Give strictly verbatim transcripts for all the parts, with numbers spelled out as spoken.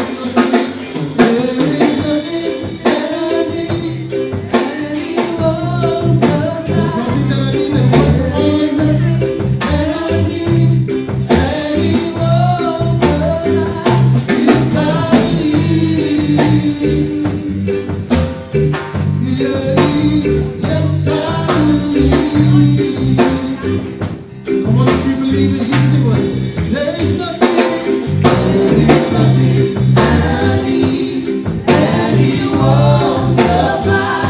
There is nothing that I need that you won't supply. There is nothing that I need that you won't supply. That I need that you won't supply. If I believe, yeah, yes, I believe. Come on, if you believe it, you sing with it. There is nothing, there is nothing that I need that he won't supply.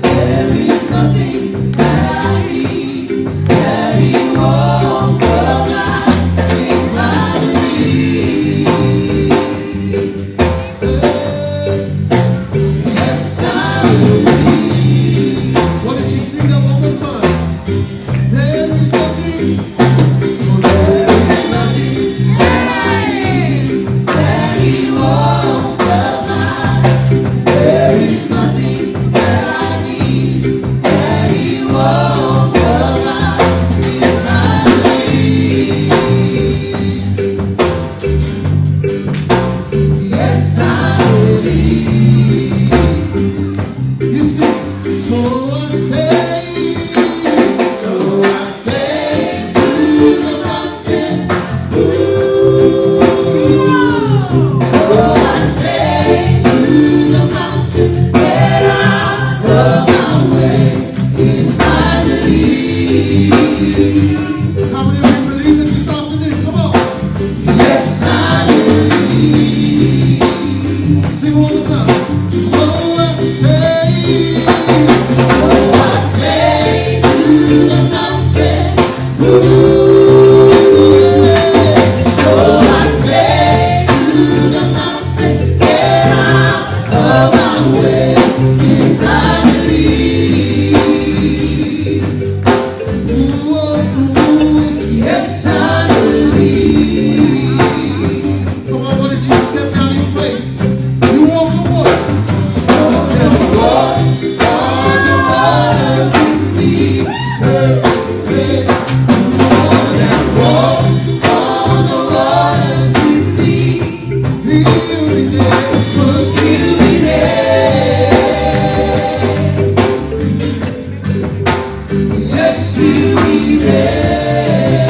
There is nothing that I need that he won't provide. If I believe, yes, I believe. Why don't you sing that one more time? There is nothing, oh, there is nothing that I need that he won't supply. There is nothing that I need that he won't provide. If I believe, yes, I believe. You see, so I say, so I say to the mountain, move. So I say to the mountain, get out of my way. If I believe. How many of you believe it this afternoon? Come on. Yes, I believe. Sing one more time. So I say, so I say to the mountain, move. So I say to the mountain, get out of my way. If I believe. Ooh, ooh, ooh, yes, I believe. Come on, why don't you step out in faith? You walk the water. Walk the water, walk the waters with me. Hey, hey. Come on and walk on the waters with me. He'll be there, 'cause he'll be there. Yes, he'll be there.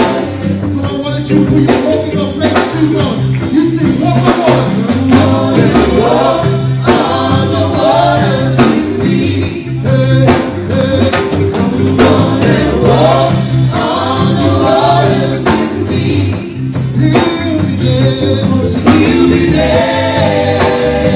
Come on, why don't you put your walking on faith shoes on? You sing, walk on water. Come on and walk on the waters with me. Hey, hey. Come on and walk on the waters with me. He'll be there. He'll be there.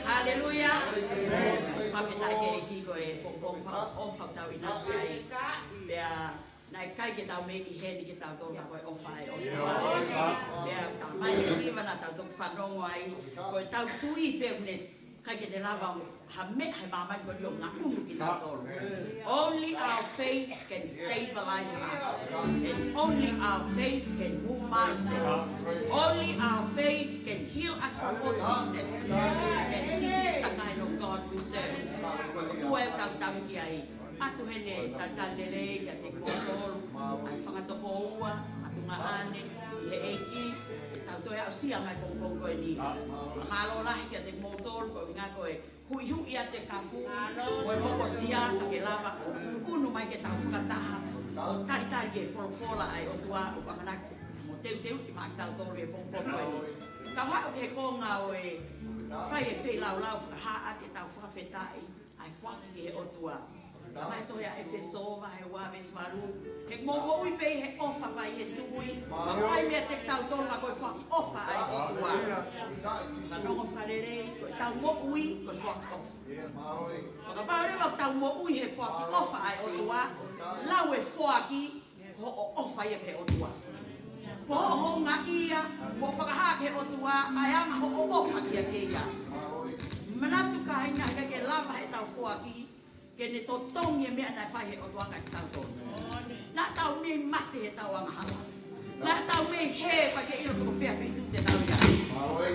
Haleluia. Fakafetaʻi ki he ʻEiki ko e pongipongi fakaʻofoʻofa ʻoku tau ʻinasi ai. Pea naʻe ʻikai ke tau mei ʻi heni kitautolu ka ko e ʻofa ʻa e ʻOtua. Pea talamai ʻe he hiva naʻa tau toki fanongo ai, ko ʻetau tui pē ʻoku ne ʻikai ke ne lava ha meʻa he māmani ko eni ʻo ngaʻunu kitautolu. Only our faith can stabilize us. And only our faith can move mountains. Only our faith can heal us from all sickness. And this is the kind of God we serve. Ko e ʻOtua ʻoku tau tui ki ai. ʻOatu heni e talitali lelei kiate kimoutolu, ʻa e fanga tokoua, fanga tuongaʻane, ʻi he ʻEiki, ʻetau toe aʻusia mai pongipongi ko eni. Mālō lahi kiate kimoutolu, ko e ʻuhinga ko e huʻihuʻi atu e kafu, mo e mokosia, ka ke lava ʻo unu mai ke tau fakataha, ʻo talitali ki he folofola ʻa e ʻOtua, ʻoku ʻamanaki mo teuteuʻi maʻa kitautolu he pongipongi ko eni. Kau haʻu ki he konga ʻo e fai e feilaulau fakahā atu ʻetau fakafetaʻi, ʻa e foaki ki he ʻOtua. Talamai he tohi ʻa ʻEfesō vahe ua veesi valu. He mou moʻui pē ʻi he ʻofa pea ʻi he tui. Pea ko e meʻa ʻiate kitautolu ko e foaki ʻofa ʻa e ʻOtua. Fanongo fakalelei, ko ʻetau moʻui, ko e foaki ʻofa. Pea kapau leva ʻoku tau moʻui he foaki ʻofa ʻa e ʻOtua, lau e foaki, ko hoʻo ʻofa ia ki he ʻOtua. Ko hoʻo houngaʻia, mo fakahā ki he ʻOtua, ʻa e anga hoʻo ʻofa kiate ia. Manatu kāinga, ʻikai ke lava heʻetau foaki ke ne totongi e meʻa naʻe fai ʻe he ʻOtua kiate kitautolu. Naʻa tau mei mate heʻetau angahala. Naʻa tau mei hē pea ke ʻilo pe ko fē feituʻu te tau ʻi ai.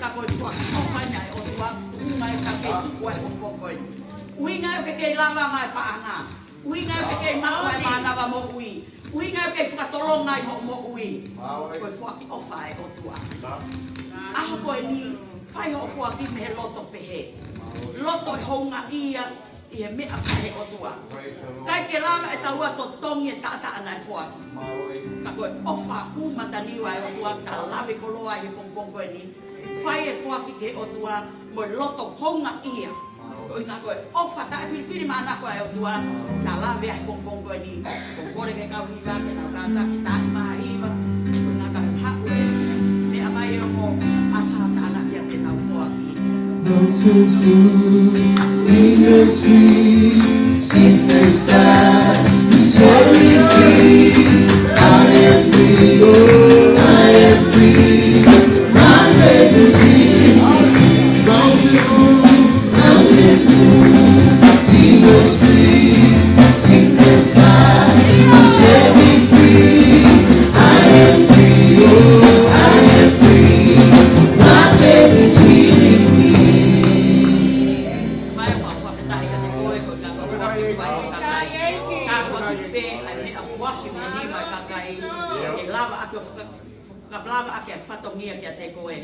Ka ko e foaki ʻofa ia ʻa e ʻOtua, ʻuhinga ia ʻoku tau kei tuku ai he pongipongi ko eni. ʻUhinga ia ʻoku ke kei lava ʻa e paʻanga. ʻUhinga ia ʻoku ke kei maʻu ʻa e mānava moʻui. ʻUhinga ia ʻoku ke fakatolonga ai hoʻo moʻui. Ko e foaki ʻofa ʻa e ʻOtua. ʻAho ko eni, fai hoʻo foaki mei he loto pehē. Loto ʻe houngaʻia ʻi he meʻa fai ʻe he ʻOtua. ʻIkai ke lava ʻe taua ʻo totongi e taʻataʻa naʻe foaki. Ka ko e ʻofa ʻoku mataniu ʻa e ʻOtua, ta lave koloa he pongipongi ko eni. Fai e foaki ki he ʻOtua, mo e loto houngaʻia. Ko e ʻuhinga ko e ʻofa taʻefilifilimānako ʻa e ʻOtua, ta lave ai he pongipongi ko eni. ʻOku ou kole ki he kau hiva, ke nau kātaki taʻi maʻa e hiva. Ko e ʻuhinga ka haʻu e meʻa mai ʻo mo ʻasa tānaki ʻa ʻetau foaki. Mountains move, windows free, sickness die, be set me free. I am free, oh, I am free. My faith is in you. Mountains move, mountains move, demons flee, sickness die, you set me free. I am free, oh, I am free. My faith is healing me. Mai ua fakatahi ka te koe, ko ka ko fakatahi ka te koe. Ka ko ki pe, ai me a foaki mo ni mai kakai. Ke lava ʻaki ʻo faka-, ka lava ʻaki ʻa e fatongia kiate koe.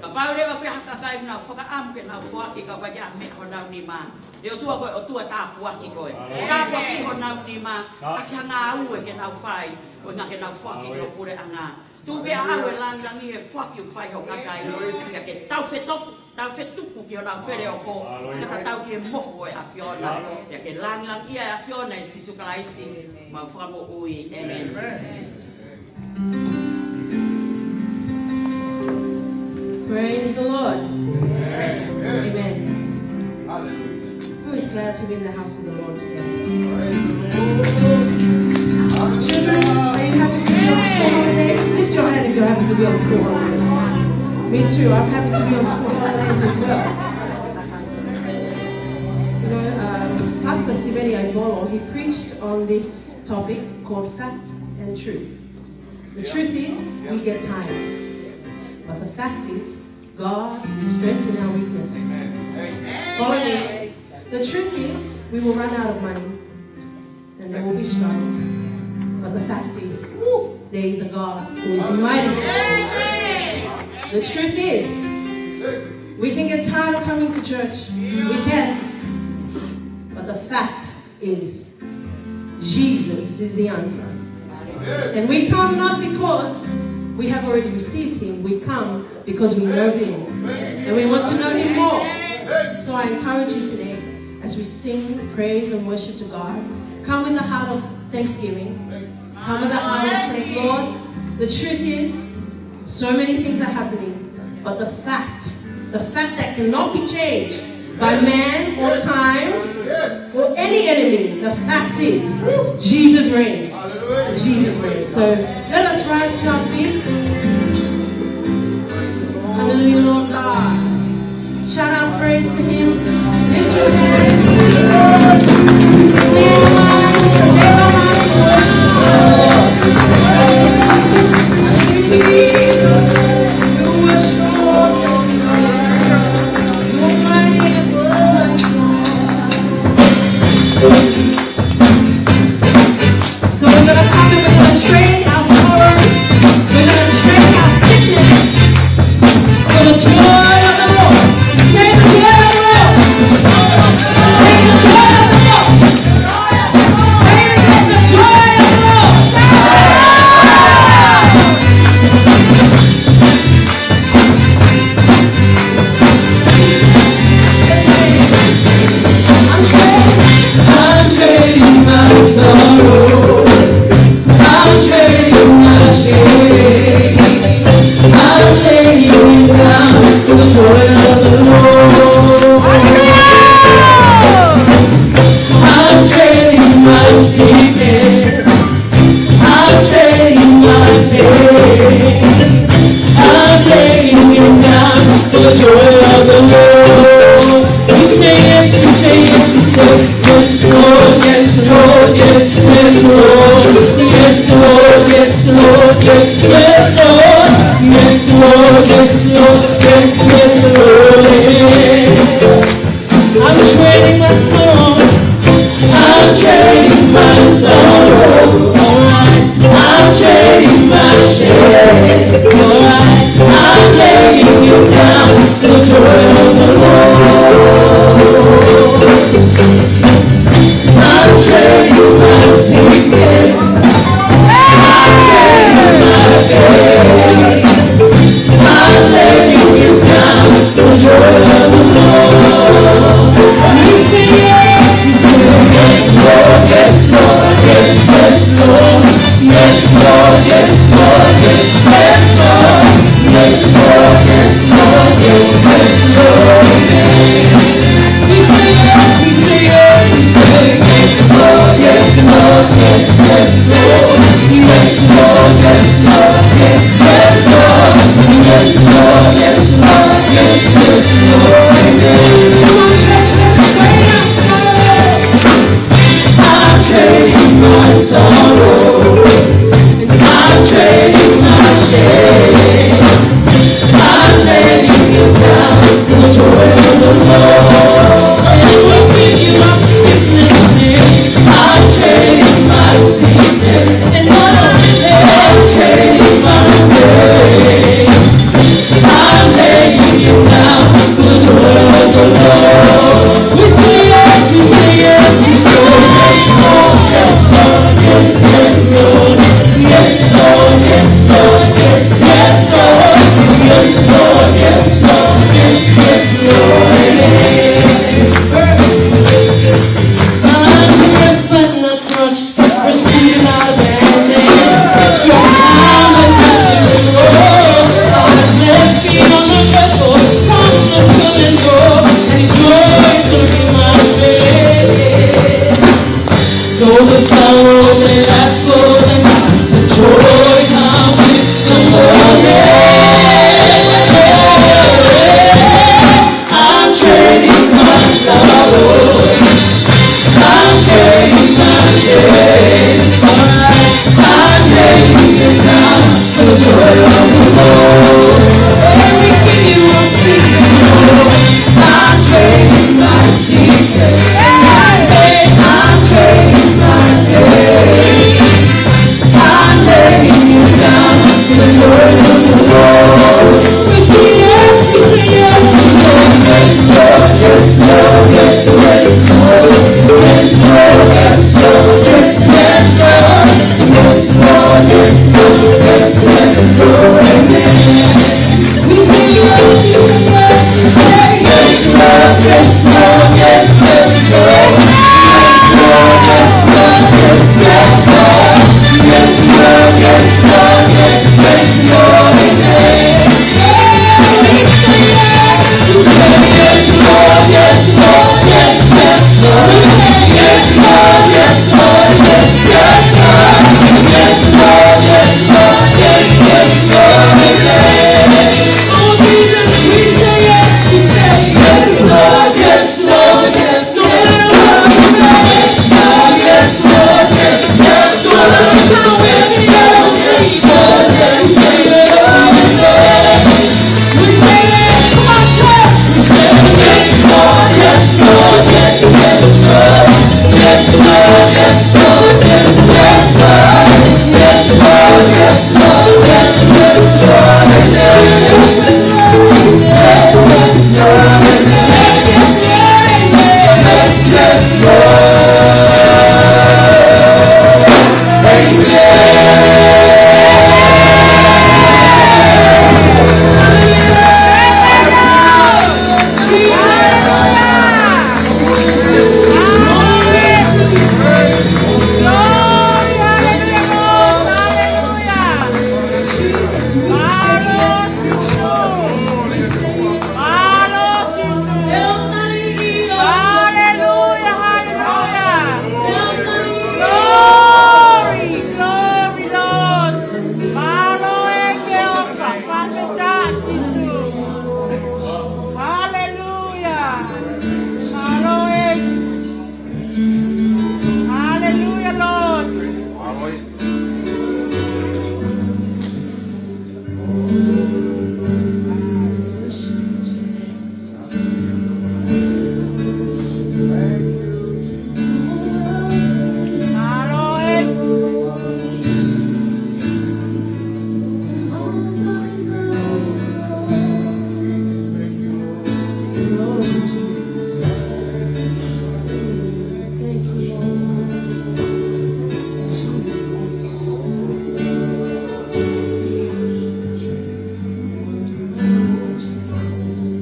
Kapau leva pē ha kakai ʻoku nau fakaʻamu ke nau foaki ka ʻoku ʻikai ke ʻi ai ha meʻa honau nima. ʻE ʻOtua ko e ʻOtua tāpuaki koe. Tāpuaki honau nima, ʻaki ha ngāue ke nau fai, ʻuhinga ke nau foaki ki ho puleʻanga. Tuku ke ʻaʻau e langilangi he foaki ʻoku fai ʻe ho kakai. Pea ke taufetuku, taufetuku ki honau feleoko. Fakatatau ki he mohu ʻo e ʻAfiona. Pea ke langilangiʻia e ʻAfiona ʻia Sīsū Kalaisi, homau Fakamoʻui. ʻĒmeni. Praise the Lord. Amen. Hallelujah. Who is glad to be in the house of the Lord today? Praise the Lord. Children, are you happy to be on school holidays? Lift your hand if you're happy to be on school holidays. Me too, I'm happy to be on school holidays as well. You know, um, Pastor Stiveni Aibolo, he preached on this topic called Fact and Truth. The truth is, we get tired. But the fact is, God strengthens our weakness. Amen. Follow me. The truth is, we will run out of money. And there will be struggle. But the fact is, there is a God who is mighty. The truth is, we can get tired of coming to church. We can. But the fact is, Jesus is the answer. And we come not because we have already received him. We come because we know him. And we want to know him more. So I encourage you today, as we sing praise and worship to God, come with a heart of thanksgiving. Come with a heart of saying, "Lord, the truth is, so many things are happening, but the fact, the fact that cannot be changed by man or time or any enemy, the fact is, Jesus reigns. Jesus reigns." So let us rise to our feet. Hallelujah, Lord God. Shout out praise to him. Lift your hands. Clear your mind. Never mind worship the Lord. Hallelujah, Jesus. We worship the Lord. You are mighty, yes, you are mighty. So we're gonna come and we're gonna trade our sorrows. We're gonna trade our sickness for the joy of the Lord. Say the joy of the Lord. Say the joy of the Lord. Say it again, the joy of the Lord. I'm trading my sorrow. I'm trading my shame. I'm laying it down for the joy of the Lord. I'm trading my sickness. I'm trading my pain. I'm laying it down for the joy of the Lord. We say yes, we say yes, we say yes, Lord, yes, Lord, yes, yes, Lord. Yes, Lord, yes, Lord, yes, yes, Lord. Yes, Lord, yes, Lord, yes, yes, Lord. I'm trading my sorrow. I'm trading my sorrow. All right. I'm trading my shame. All right. I'm laying it down for the joy of the Lord. I'm trading my sickness. I'm trading my pain. I'm laying it down for the joy of the Lord. We say yes, we say yes, Lord, yes, Lord, yes, yes, Lord. Yes, Lord, yes, Lord, yes, yes, Lord. Yes, Lord, yes, Lord, yes, yes, Lord. We say yes, we say yes, we say yes, Lord, yes, Lord, yes, yes, Lord. Yes, Lord, yes, Lord, yes, yes, Lord. Yes, Lord, yes, Lord, yes, yes, Lord. Come on, church, let's just raise our sound. I'm trading my sorrow. I'm trading my shame. I'm laying it down for the joy of the Lord. And we're picking up sickness. I'm trading my sickness. And I'm trading my pain. I'm laying it down for the joy of the Lord. We say yes, we say yes, we say yes, Lord, yes, Lord, yes, yes, Lord. Yes, Lord, yes, Lord, yes, yes, Lord. Yes, Lord, yes, Lord, yes, yes, Lord.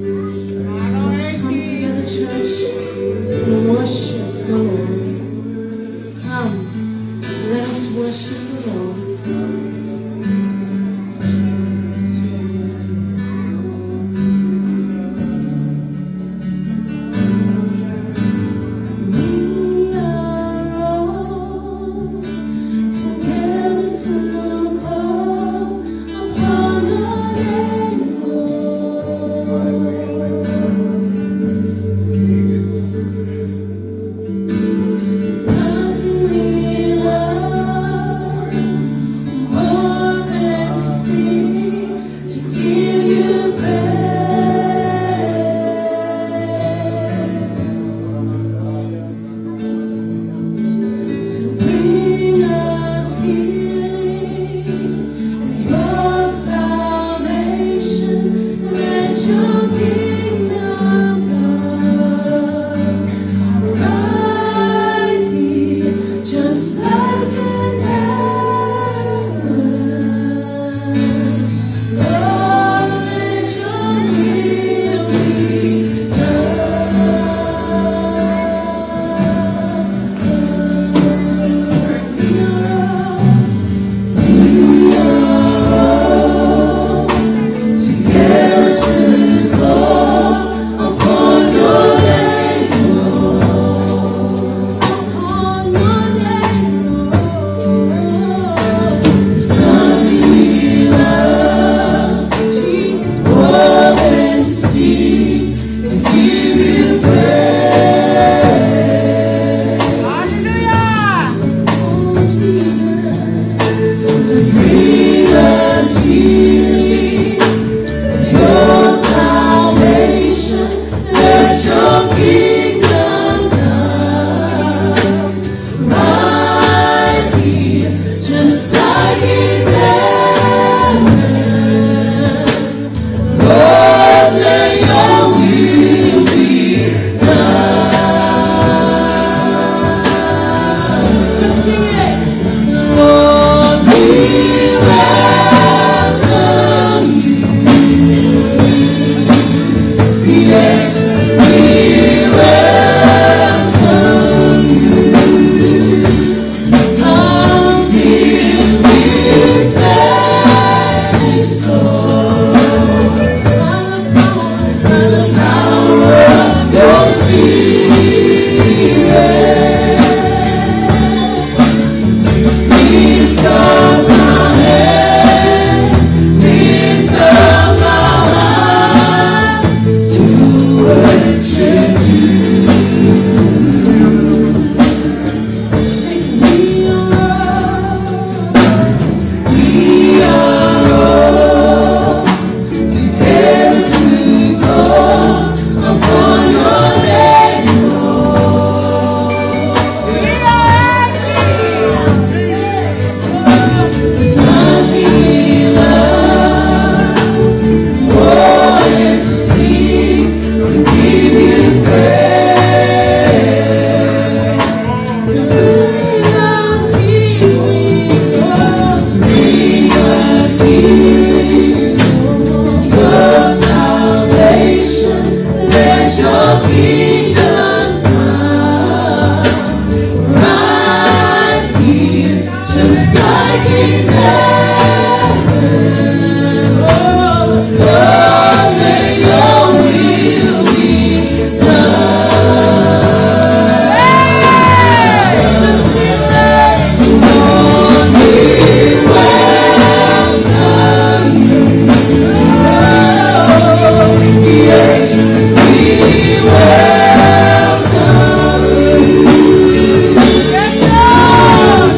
Let's come together, church, and worship the Lord. Come, let us worship the Lord. We are all together to call upon your name, Lord. There's nothing we love more than to sing, to give you praise. To bring us healing and your salvation, let your kingdom come right here, just like in heaven. Lord, let your will be done. We are all together to call upon your name, Lord. Upon your name, Lord. There's nothing we love, Jesus, more than to sing, to give you praise. Hallelujah. Oh, Jesus, to bring us healing, your salvation, let your kingdom come right here, just like in heaven. Lord, let your will be done. Let's sing it. Lord, we welcome you. Yes, we welcome you. Come fill this place, Lord, by the power of your Spirit. Lift up our hands, lift up our hearts to worship you. Sing, we are all, we are all together to call upon your name, Lord. We are There's nothing we love more than to sing, to give you praise. To bring us healing, Lord, to bring us healing. Your salvation, let your kingdom come right here. Just like in heaven, Lord, may your will be done. Lord, we welcome you. Yes, we welcome you. Yes, Lord.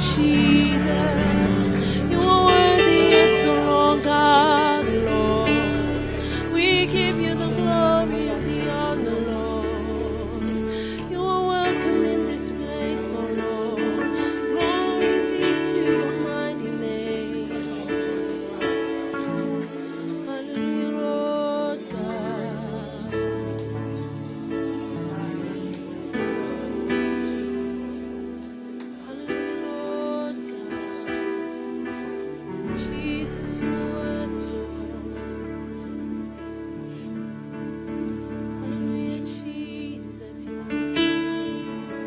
Jesus, you are worthy, yes, O Lord God, Lord. We give you the glory and the honor, Lord. You are welcome in this place, O Lord. Glory be to your mighty name. Hallelujah, Lord God. Hallelujah, Lord God. Jesus, you are worthy, Lord. Hallelujah, Jesus, you are worthy.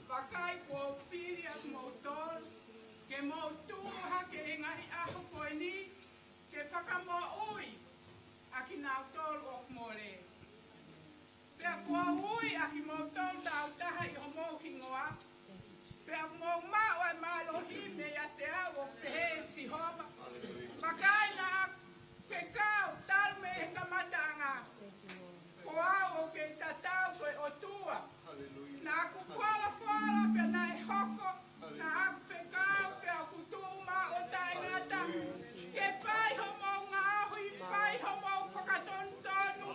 Vakai, kuo u fili ʻa kimoutolu ke mou tuʻu hake ʻi he ngaahi ʻaho ko eni, ke fakamoʻui ʻa kinautolu ʻoku mole. Pea kuo u ui ʻa kimoutolu tautaha ʻi homou hingoa, pea mou maʻu ʻa e mālohi meiate au, ʻoku pehē ʻe Sihova. Vakai, naʻa ku fekau talu mei he kamataʻanga, ko au ʻoku kei tatau ko e ʻOtua. Naʻa ku folofola pea naʻe hoko, naʻa ku fekau pea ʻoku tuʻu maʻu ʻo taʻengata, ke fai homou ngaohi, fai homou fakatonutonu.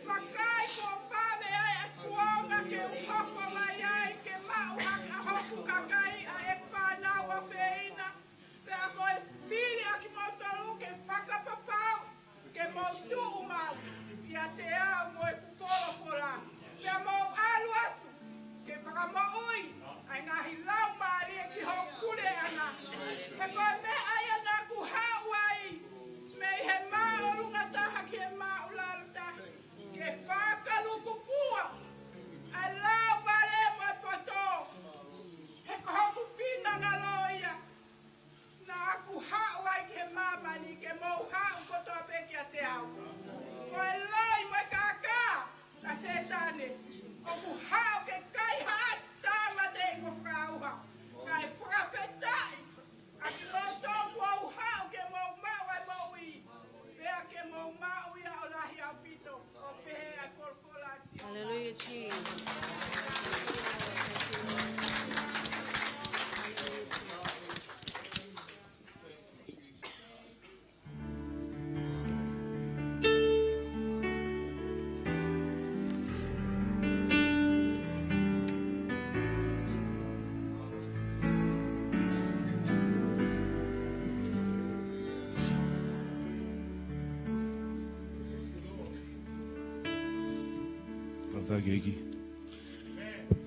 Vakai, kuo vave ai ʻa e kuonga ke u hoko mai ai ke maʻu hake ʻa hoku kakai, ʻa e fānau ʻofeina. Pea mo e fili ʻa kimoutolu ke fakapapau, ke mou tuʻu maʻu ʻiate au mo ʻeku folofola, pea mou ʻalu atu ke fakamoʻui ʻa e ngaahi laumālie ki hoku puleʻanga. He ko e meʻa ia naʻa ku haʻu ai mei he māʻolunga taha ki he māʻulalo taha, ke fakalukufua ʻa e lauvale mo e poto. He ko hoku finangalo ia. Naʻa ku haʻu ai ki he māmani ke mou haʻu kotoa pē kiate au. Ko e loi mo e kākā ʻa Sētane, ʻoku haʻu ke kaihaʻasi tāmateʻi mo fakaʻauha. Kae fakafetaʻi ʻa kimoutolu kuo u haʻu ke mou maʻu ʻa e moʻui, pea ke mou maʻu ia ʻo lahi ʻaupito, ʻo pehē ʻa e folofola ʻa Sihova. Hallelujah, Jesus. Fakafetaʻi ki he ʻEiki.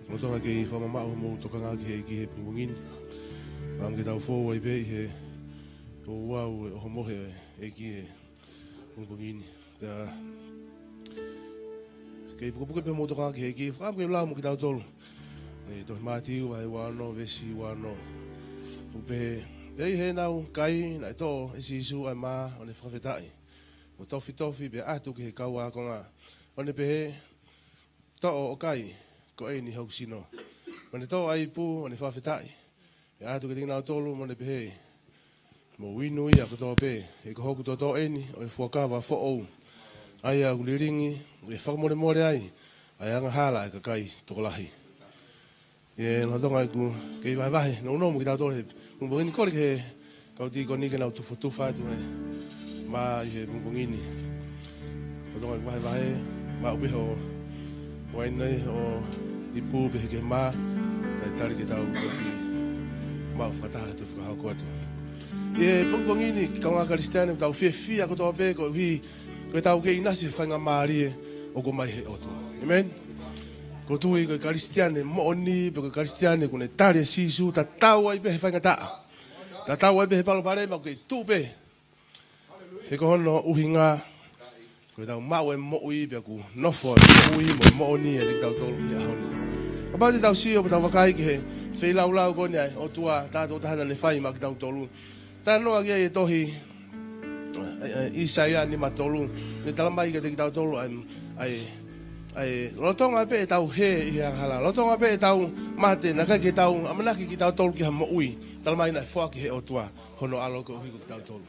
Lolotonga kei fakamamaʻu hoʻomou tokanga ki he ʻEiki he pongipongi ni, ʻoku ʻamu ke tau fou ai pē ʻi he ouau ʻo e ʻohomohe ʻo e ʻEiki he pongipongi ni. Pea kei pukepuke pē hoʻomou tokanga ki he ʻEiki, fakaʻamu ke lau mo kitautolu ʻa e tohi Mātiu vahe ua ono, veesi ua ono. ʻOku pehē: Pea ʻi heʻenau kai, naʻe toʻo ʻe Sīsū ʻa e mā, ʻo ne fakafetaʻi, ʻo tofitofi, pea ʻatu ki he kau ākonga, ʻo ne pehē: Toʻo ʻo kai, ko ʻeni hoku sino. ʻO ne toʻo ʻa e ipu, ʻo ne fakafetaʻi, pea ʻatu kiate kinautolu, mo ne pehē: Mou inu ia kotoa pē, he ko hoku toto ʻeni ʻo e fuakava foʻou, ʻa ia ʻoku lilingi ke fakamolemole ai ʻa e angahala ʻa e kakai tokolahi. ʻI he lolotonga ʻeku kei vahevahe nounou mo kitautolu he pongipongi ni, kole ki he kau tīkoni ke nau tufatufa atu e mā ʻi he pongipongi ni. Lolotonga ʻeku vahevahe, maʻu pē hoʻo uaine, hoʻo ipu, pehē ki he mā, talitali ke tau ʻosi maʻu fakataha atu, fakahoko atu. ʻI he pongipongi ni, kaungā Kalisitiane, tau fiefia kotoa pē koeʻuhi ko ʻetau kei ʻinasi he faingamālie ʻoku ʻomai he ʻOtua. ʻĒmeni. ʻOku ou tui ko e Kalisitiane moʻoni, pe ko e Kalisitiane ʻoku ne tali ʻa Sīsū, tatau ai pē he faingataʻa, tatau ai pē he palopalema, ʻoku kei tuʻu pē. He ko hono ʻuhinga, ko ʻetau maʻu e moʻui, pea ʻoku nofo e moʻui mo e moʻoni ʻiate kitautolu ʻi he ʻaho ni. Kapau te tau sio, pea tau vakai ki he feilaulau ko eni ʻa e ʻOtua taʻetokotaha naʻa ne fai maʻa kitautolu. Talanoa ki ai e tohi ʻa, ʻa, ʻa ʻĪsaia nima tolu, ne talamai kiate kitautolu ʻa e, ʻa e, ʻa e lolotonga pē ʻetau hē ʻi he angahala, lolotonga pē ʻetau mate, naʻe ʻikai ke tau ʻamanaki kitautolu ki ha moʻui. Talamai naʻe foaki ʻe he ʻOtua hono ʻAlo koeʻuhi ko kitautolu.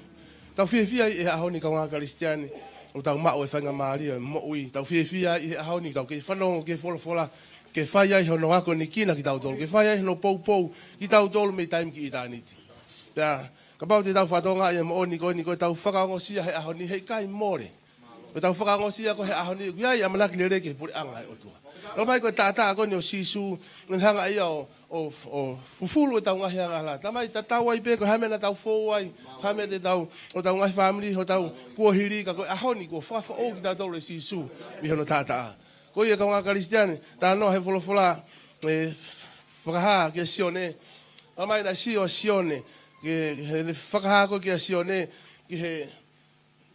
Tau fiefia ai he ʻaho ni, kaungā Kalisitiane, ʻo tau maʻu e faingamālie ʻo e moʻui. Tau fiefia ʻi he ʻaho ni, tau kei fanongo ki he folofola, ke fai ai hono akonekina kitautolu, ke fai ai hono poupou kitautolu mei taimi ki ʻitāniti. Pea, kapau te tau fakatokangaʻi e moʻoni ko eni, ko ʻetau fakaongosia he ʻaho ni, heʻikai mole. Ko ʻetau fakaongosia ko ē he ʻaho ni, ʻoku ʻi ai e ʻamanaki lelei ki he puleʻanga ʻo e ʻOtua. Talamai ko e taʻataʻa ko eni ʻo Sīsū, naʻa ne hanga ia ʻo, ʻo, ʻo fufulu ʻetau ngaahi angahala. Talamai tatau ai pē ko e hā e meʻa naʻa tau fou ai, hā e meʻa te tau, hotau ngaahi fāmili, hotau kuohili, ka ko e ʻaho ni kuo fakafoʻou kitautolu ʻe Sīsū mei hono taʻataʻa. Ko ia kaungā Kalisitiane, talanoa he folofola, e, Fakahā kia Sione. Talamai naʻe sio ʻa Sione, ki he, he fakahā ko ē kia Sione, ki he,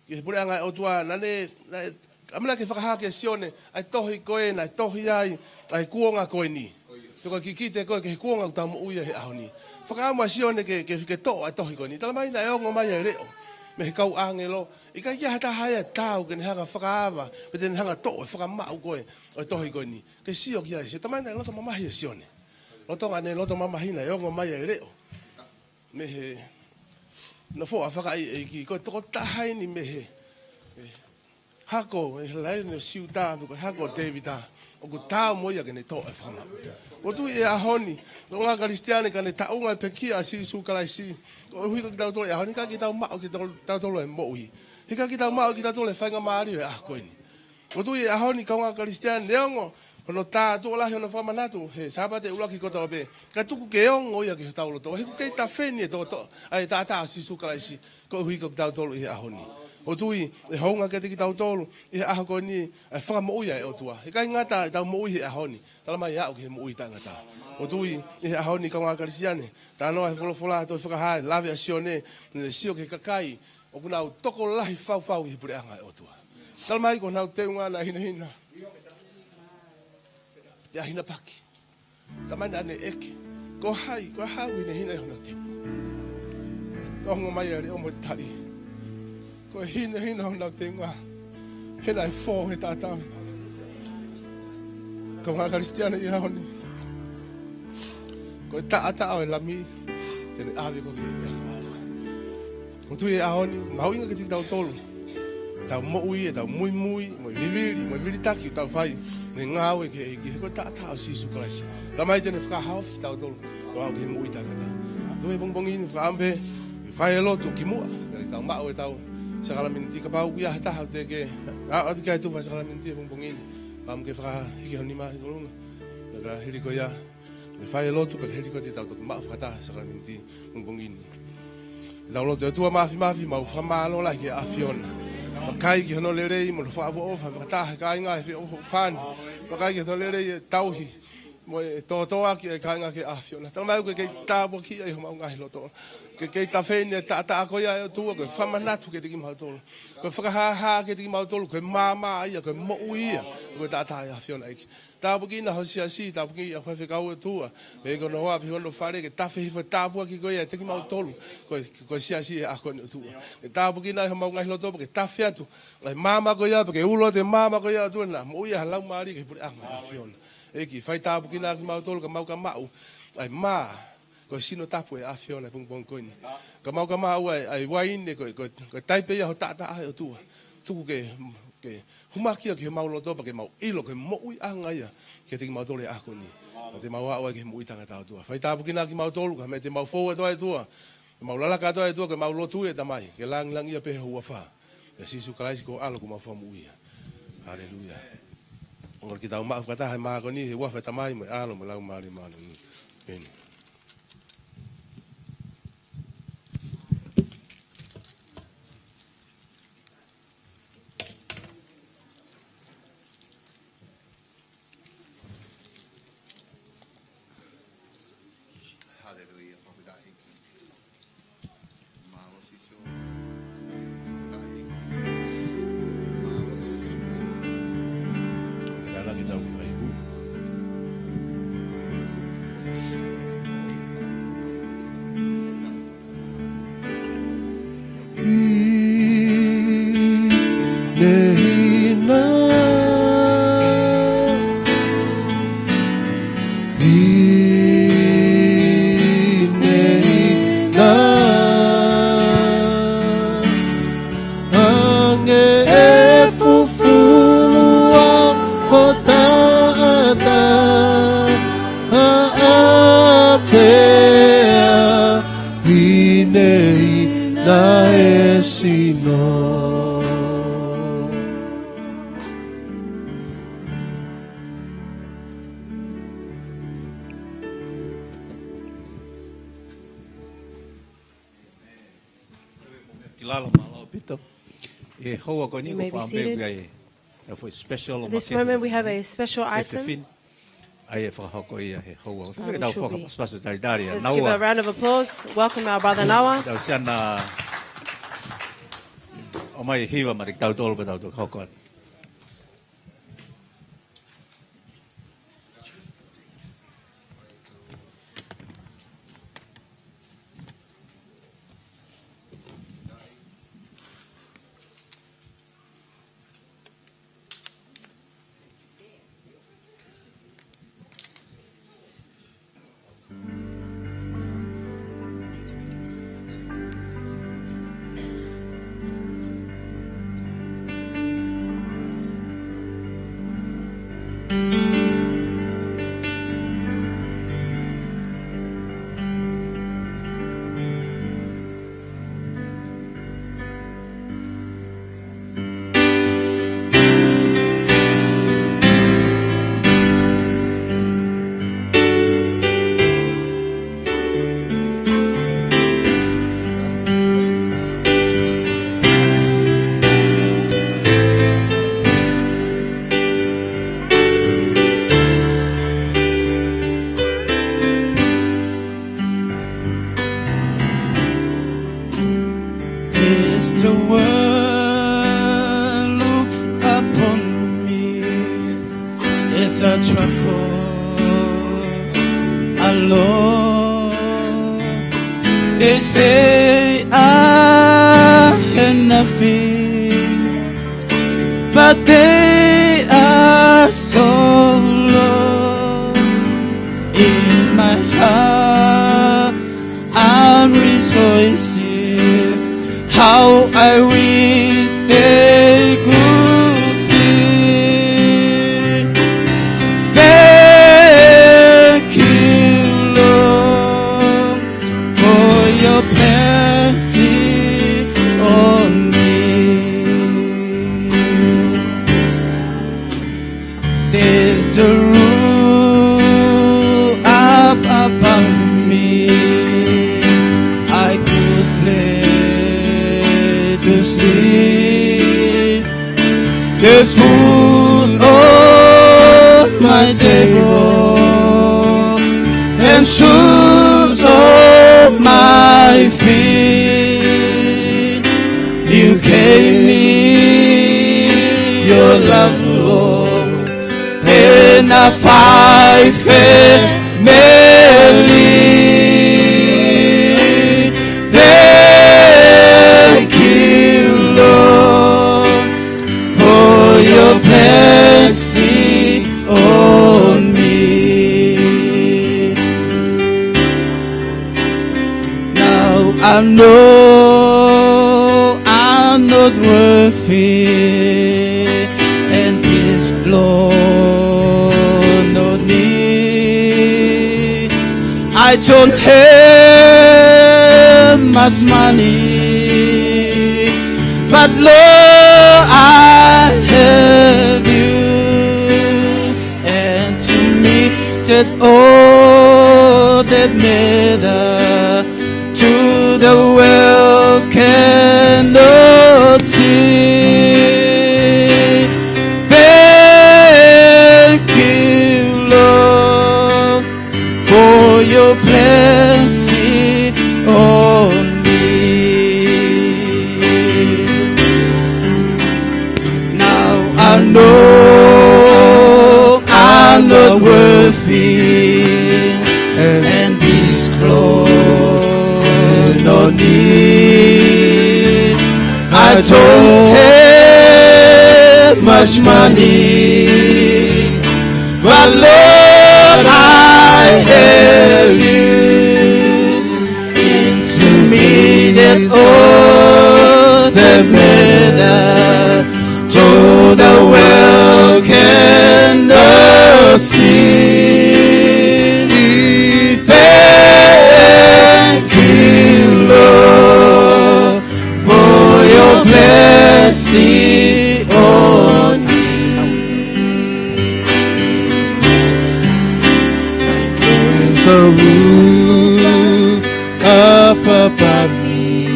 ki he puleʻanga ʻo e ʻOtua, naʻa ne, naʻe, ʻamanaki ke fakahā kia Sione ʻa e tohi ko ē naʻe tohi ai ʻa e kuonga ko eni. Ko e kikite ko ē ki he kuonga ʻoku tau moʻui ai he ʻaho ni. Fakaʻamu ʻa Sione ke, ke, ke toʻo ʻa e tohi ko eni. Talamai naʻe ongo mai ʻa e leʻo mei he kau ʻāngelo. ʻIkai ke ʻi ai ha taha ia ʻe taau ke ne hanga fakaava, pe te ne hanga toʻo e fakamaʻu ko ē ʻo e tohi ko eni. Ke sio ki ai, Sione. Talamai naʻe loto mamahi ʻa Sione. Lolotonga ʻene loto mamahi naʻe ongo mai ʻa e leʻo mei he nofoʻa fakaʻeiʻeiki, ko e tokotaha eni mei he, e, hako, e laine ʻo Siuta, pe ko e hako ʻo Tēvita, ʻoku taau mo ia ke ne toʻo e fakamaʻu. ʻOku ou tui he ʻaho ni, kaungā Kalisitiane, ka ne taʻunga e pekia ʻa Sīsū Kalaisi, koeʻuhi ko kitautolu he ʻaho ni, heʻikai ke tau maʻu kitautolu e moʻui. Heʻikai ke tau maʻu kitautolu e faingamālie he ʻaho ko eni. ʻOku ou tui he ʻaho ni kaungā Kalisitiane, neongo hono tā tuʻo lahi hono fakamanatu he Sāpate ʻuluaki kotoa pē, ka tuku ke ongo ia ki hotau loto. He ʻoku kei tafeni e tokotaha, ʻa e taʻataʻa ʻo Sīsū Kalaisi, koeʻuhi ko kitautolu ʻi he ʻaho ni. ʻOku ou tui ʻe hounga kiate kitautolu ʻi he ʻaho ko eni ʻa e fakamoʻui ʻa e ʻOtua. Heʻikai ngata ʻetau moʻui he ʻaho ni, talamai aʻu ki he moʻui taʻengata. ʻOku ou tui ʻi he ʻaho ni kaungā Kalisitiane, talanoa he folofola, tohi Fakahā, lave ʻa Sione, ne sio ki he kakai ʻoku nau tokolahi faufau ʻi he puleʻanga ʻo e ʻOtua. Talamai ko honau teunga naʻe hinehina, pea hinapaki. Talamai naʻa ne ʻeke, ko hai, ko e hā ʻoku hinehina ai honau teunga? Ka ongo mai ʻa e leʻo mo e tali, ko e hinehina honau teunga he naʻe fō he taʻataʻa. Kaungā Kalisitiane ʻi he ʻaho ni, ko e taʻataʻa ʻo e Lami te ne ʻave koe ki he puleʻanga ʻo e ʻOtua. ʻOku ou tui he ʻaho ni, mahuʻinga kiate kitautolu ʻetau moʻui, ʻetau muimui, mo e vivili, mo e vilitaki ʻoku tau fai, ne ngāue ki he ʻEiki, he ko e taʻataʻa ʻo Sīsū Kalaisi. Talamai te ne fakahaofi kitautolu ʻo aʻu ki he moʻui taʻengata. Tuku he pongipongi ni fakaʻamu pē ke fai e lotu kimuʻa pea tau maʻu ʻetau sākalamēniti. Kapau ʻoku ʻi ai ha taha ʻoku teʻeki ke aʻu atu ki ai e tufa sākalamēniti he pongipongi ni, fakaʻamu ke fakahiki ho nima ki ʻolunga, pea ka hili ko ia, ke fai e lotu pea ka hili ko ia te tau toki maʻu fakataha e sākalamēniti he pongipongi ni. Tau lotu. ʻE ʻOtua Māfimafi, mau fakamālō lahi ki he ʻAfiona. Vakai ki hono lelei mo hono fakaʻofoʻofa, fakataha e kāinga he feʻofoʻofani. Vakai ki hono lelei e tauhi mo e tōtōaki e kāinga ki he ʻAfiona. Talamai ʻoku ke kei tāpuakiʻi ai homau ngaahi loto. Ke kei tafeni e taʻataʻa ko ia ʻe ʻOtua, ko e fakamanatu kiate kimautolu, ko e fakahāhā kiate kimautolu, ko e maama ia, ko e moʻui ia, ko e taʻataʻa ʻo e ʻAfiona ʻEiki. Tāpuekina ho siasi, tāpuekina ʻa e faifekau ʻOtua, pea ko hono hoa, pea ko hono fale, ke tafe hifo e tāpuaki ko ia kiate kimautolu, ko e, ko e siasi he ʻaho ni ʻOtua. Ke tāpuekina ai homau ngaahi loto, ke tafe atu ʻa e maama ko ia, pea ke ulo atu e maama ko ia ʻOtua, naʻa mo ia ha laumālie ki he puleʻanga ʻo e ʻAfiona. ʻEiki, fai tāpuekina kimautolu, ka mau ka maʻu ʻa e mā, ko e sino tapu ʻo e ʻAfiona he pongipongi ko eni. Ka mau ka maʻu ʻa e, ʻa e uaine, ko e, ko e, ko e taipe ia ho taʻataʻa ʻe ʻOtua. Tuku ke, ke humaki ia ki homau loto pea ke mau ʻilo ko e moʻuiʻanga ia kiate kimautolu he ʻaho ni. Pea te mau aʻu ai ki he moʻui taʻengata ʻOtua. Fai tāpuekina kimautolu, ka meʻa te mau fou atu ai ʻOtua, ke mau lalaka atu ai ʻOtua, ke mau lotu ʻe Tamai, ke langilangiʻia pē ho huafa. ʻIa Sīsū Kalaisi ko ho ʻAlo ko homau Fakamoʻui ia. Haleluia. ʻOku ʻikai ke tau maʻu fakataha e mā ko eni, he huafa ʻo e Tamai mo e ʻAlo mo e Laumālie Māʻoniʻoni. ʻĒmeni. Haleluia. Mālō Sīsū. Mālō Sīsū. Ko e kālaki tau kai pū. Hinehina. Hinehina. Hangē ʻi he sino. Ki lalo mālō ʻaupito. ʻI he houa ko eni ʻoku fakaʻamu pē ʻoku ʻi ai e foʻi special ʻo makete. This moment we have a special item. ʻAi e fakahoko ia he houa. Fika tau faka pasipasi talitali ʻa Naua. Let's give a round of applause. Welcome our brother Naua. Tau siana ʻomai hiva maʻa kitautolu pea tau toki hoko atu. As the world looks upon me, as I struggle alone, they say I am nothing, but they are so wrong. In my heart, I'm rejoicing. How I wish they could see. Thank you, Lord, for your mercy on me. There's a roof up above me. I could lay to sleep. The food on my table and shoes on my feet. You gave me your love, Lord, and a fine family. Thank you, Lord, for your blessing on me. Now I know I'm not worthy, and this Lord not me. I don't have much money, but Lord, I have you. And to me, that all that matter, to the world cannot see. Thank you, Lord, for your blessing on me. Now I know I'm not worthy, and this Lord not me. I don't have much money, but Lord, I have you. And to me, that's all that matters. Though the world cannot see. Thank you, siʻoni. There's a roof up above me,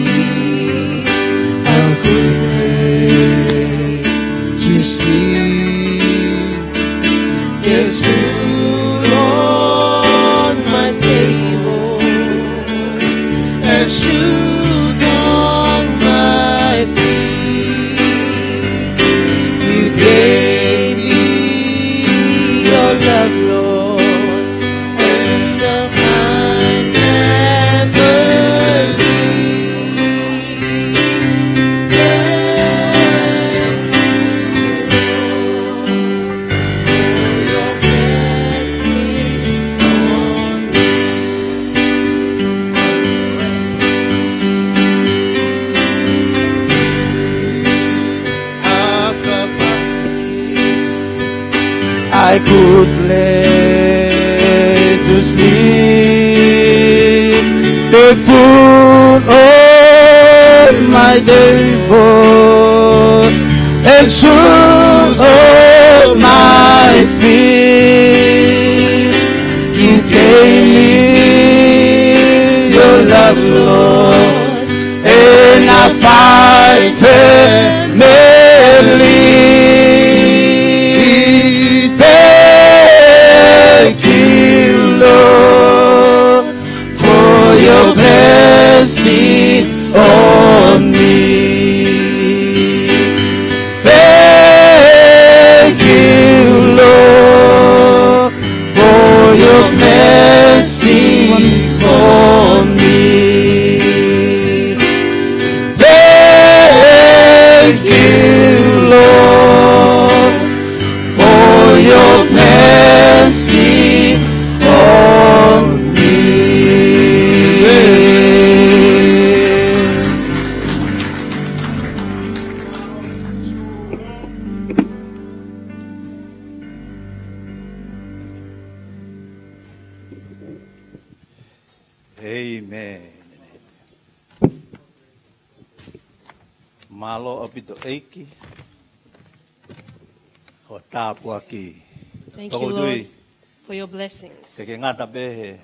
a good place to sleep. There's food on my table and shoes on my feet. You gave me your love, Lord, and a fine family. Thank you, Lord, for your blessing on me. Up above me, a good place to sleep. The food on my table and shoes on my feet. You gave me your love, Lord, and a fine family. Thank you, Lord, for your blessing on me. Thank you, Lord, for your blessing on me. Thank you, Lord, for your blessing on me. ʻĒmeni. Mālō ʻaupito ʻEiki hoʻo tāpuaki. Thank you, Lord, for your blessings. Te ke ngata pē he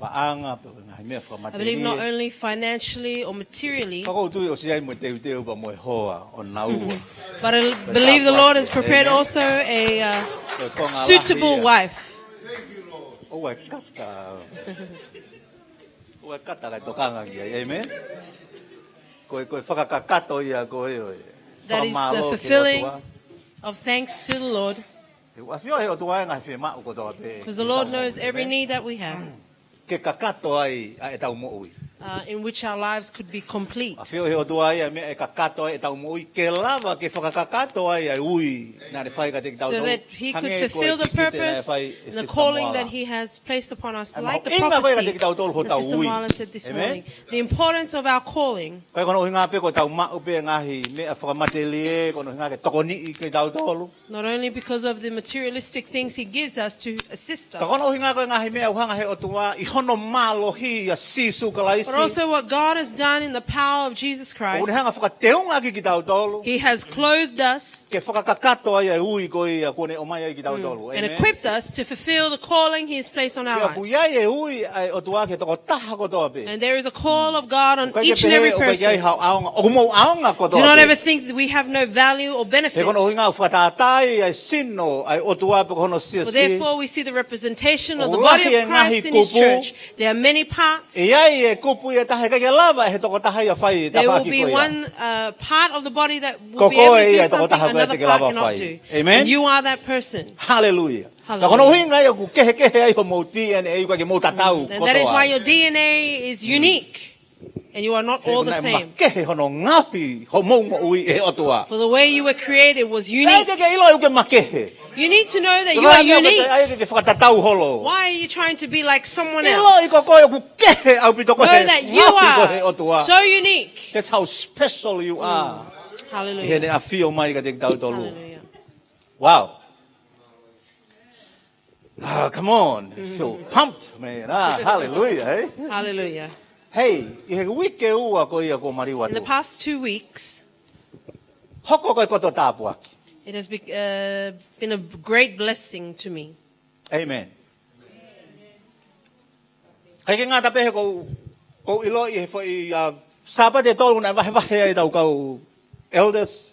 paʻanga, pe ko e ngaahi meʻa fakamatelie. I believe not only financially or materially, ka ʻoku ou tui ʻosi ʻi ai mo e teuteu pea mo e hoa ʻo naua. But I believe the Lord has prepared also a, uh, suitable wife. ʻOua ʻe kata. ʻOua ʻe kata kae tokanga ki ai. ʻĒmeni. Ko e, ko e fakakakato ia ko ē ʻo e fakamālō ki he ʻOtua. That is the fulfilling of thanks to the Lord. ʻOku ʻafioʻi ʻe he ʻOtua e ngaahi fiemaʻu kotoa pē. Because the Lord knows every need that we have. Ke kakato ai ʻa ʻetau moʻui. Uh, in which our lives could be complete. ʻAfioʻi ʻe he ʻOtua ia e meʻa ʻe kakato ai ʻetau moʻui, ke lava ke fakakakato ai ʻa e ui naʻa ne fai kiate kitautolu. So that he could fulfill the purpose and the calling that he has placed upon us, like the prophecy that Sister Marla said this morning. The importance of our calling. ʻIkai ko hono ʻuhinga pē ko ʻetau maʻu pē ngaahi meʻa fakamatelie, ko hono ʻuhinga ke tokoniʻi kitautolu. Not only because of the materialistic things he gives us to assist us, ka ko hono ʻuhinga ko e ngaahi meʻa ʻoku hanga ʻe he ʻOtua ʻi hono mālohi ʻia Sīsū Kalaisi. But also what God has done in the power of Jesus Christ. ʻOku ne hanga fakateungaʻaki kitautolu. He has clothed us. Ke fakakakato ai ʻa e ui ko ia kuo ne ʻomai ai kitautolu. Mm. And equipped us to fulfill the calling he has placed on our lives. ʻOku ʻi ai e ui ʻa e ʻOtua ki he tokotaha kotoa pē. And there is a call of God on each and every person. ʻOku ʻikai ke pehē ʻoku ʻikai ke ʻi ai hao ʻaonga, ʻoku mou ʻaonga kotoa pē. Do not ever think that we have no value or benefit. He ko hono ʻuhinga ʻoku fakatātā ai ʻa e sino ʻa e ʻOtua pe ko hono siasi. For therefore we see the representation of the body of Christ in his church. ʻOku lahi e ngaahi kupu. There are many parts. ʻE ʻi ai e kupu ia ʻe taha ʻe ʻikai ke lava ʻe he tokotaha ia ʻo fai e tafaʻaki ko ia. There will be one, uh, part of the body that will be able to do something another part cannot do. Ko koe ia e tokotaha ko ē te ke lava ʻo fai. ʻĒmeni. And you are that person. Haleluia. Haleluia. Ka ko hono ʻuhinga ia ʻoku kehekehe ai homou D N A, ʻoku ʻikai ke mou tatau kotoa. Mm, and that is why your D N A is unique. And you are not all the same. He ʻoku makehe hono ngaohi homou moʻui ʻe he ʻOtua. For the way you were created was unique. ʻIkai ke ke ʻilo ʻoku ke makehe. You need to know that you are unique. ʻIkai ke ke fakatatau holo. Why are you trying to be like someone else? ʻIloʻi ko koe ʻoku kehe ʻaupito koe he ngaohi ko ē ʻe he ʻOtua. Know that you are so unique. That's how special you are. Mm. Hallelujah. ʻI heʻene ʻafio mai kiate kitautolu. Hallelujah. Wow. Ah, come on. Feel pumped, man. Ah, hallelujah, eh? Hallelujah. Hei, ʻi he uike ua ko ia kuo maliu atu. In the past two weeks, Hoko ko e koto tāpuaki. It has be, uh, been a great blessing to me. Amen. Kae ʻikai ke ngata pē he ʻoku ou, ʻoku ou ʻiloʻi he foʻi, uh, Sāpate ʻe tolu naʻe vahevahe ai ʻetau kau elders.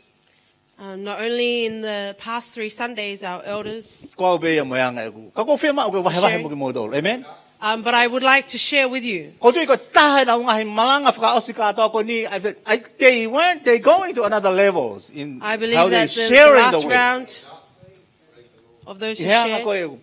Um, not only in the past three Sundays, our elders Ko au pē ia mo e anga ʻeku. Ka ʻoku ou fiemaʻu ke vahevahe Sharing. mo kimoutolu. Amen. Um, but I would like to share with you. ʻOku ou tui ko e taha ʻenau ngaahi malanga fakaʻosi kātoa ko eni, I, I, they went, they going to another levels in I believe how they that the, the sharing the last word. round of those who ʻI he anga shared. ko e,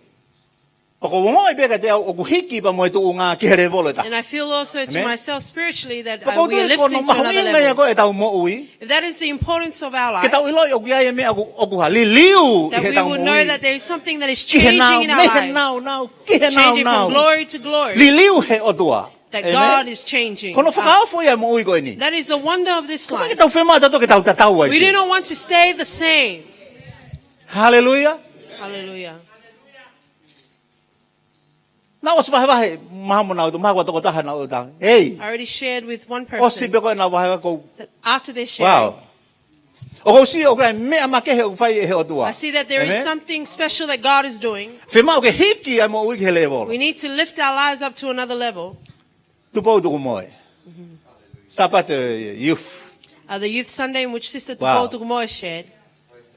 ʻoku ou ongoʻi pē kiate au ʻoku hiki pea mo e tuʻunga ki he levolo ʻe taha. And I feel also to Amen. myself spiritually that, Pea uh, ʻoku ou we are tui ko lifting hono to another mahuʻinga ia level. ko e ʻetau moʻui. If that is the importance of our Ke tau life, ʻiloʻi ʻoku ʻi ai e meʻa ʻoku, ʻoku ha liliu ʻi that he we ʻetau would know moʻui. that there is something that is Ki he changing nāunau, in our mei he lives. nāunau, ki he Changing from nāunau. glory to glory. Liliu he ʻOtua. That Amen. God is changing Ko hono fakaofo us. ia e moʻui ko eni. That is the wonder of this Ko e life. ke tau fiemaʻu tautolu ke tau tatau ai. We do not want to stay the same. Hallelujah. Hallelujah. Naʻá ku ʻosi vahevahe, maha mo nautolu, maha ko e tokotaha naʻá ku tala. Hey. I already shared with one person. ʻOsi pē ko ē ʻenau vahevahe ko. That after their sharing, Wow. ʻOku ou sio ʻoku ʻi ai e meʻa makehe ʻoku fai ʻe he ʻOtua. I see that there is Amen. something special that God is doing. Fiemaʻu ke hiki ʻa e moʻui ki he levolo. We need to lift our lives up to another level. Tupou Tukumoe. Sāpate youth. Uh, the youth Sunday in which Sister Wow. Tupou Tukumoe shared.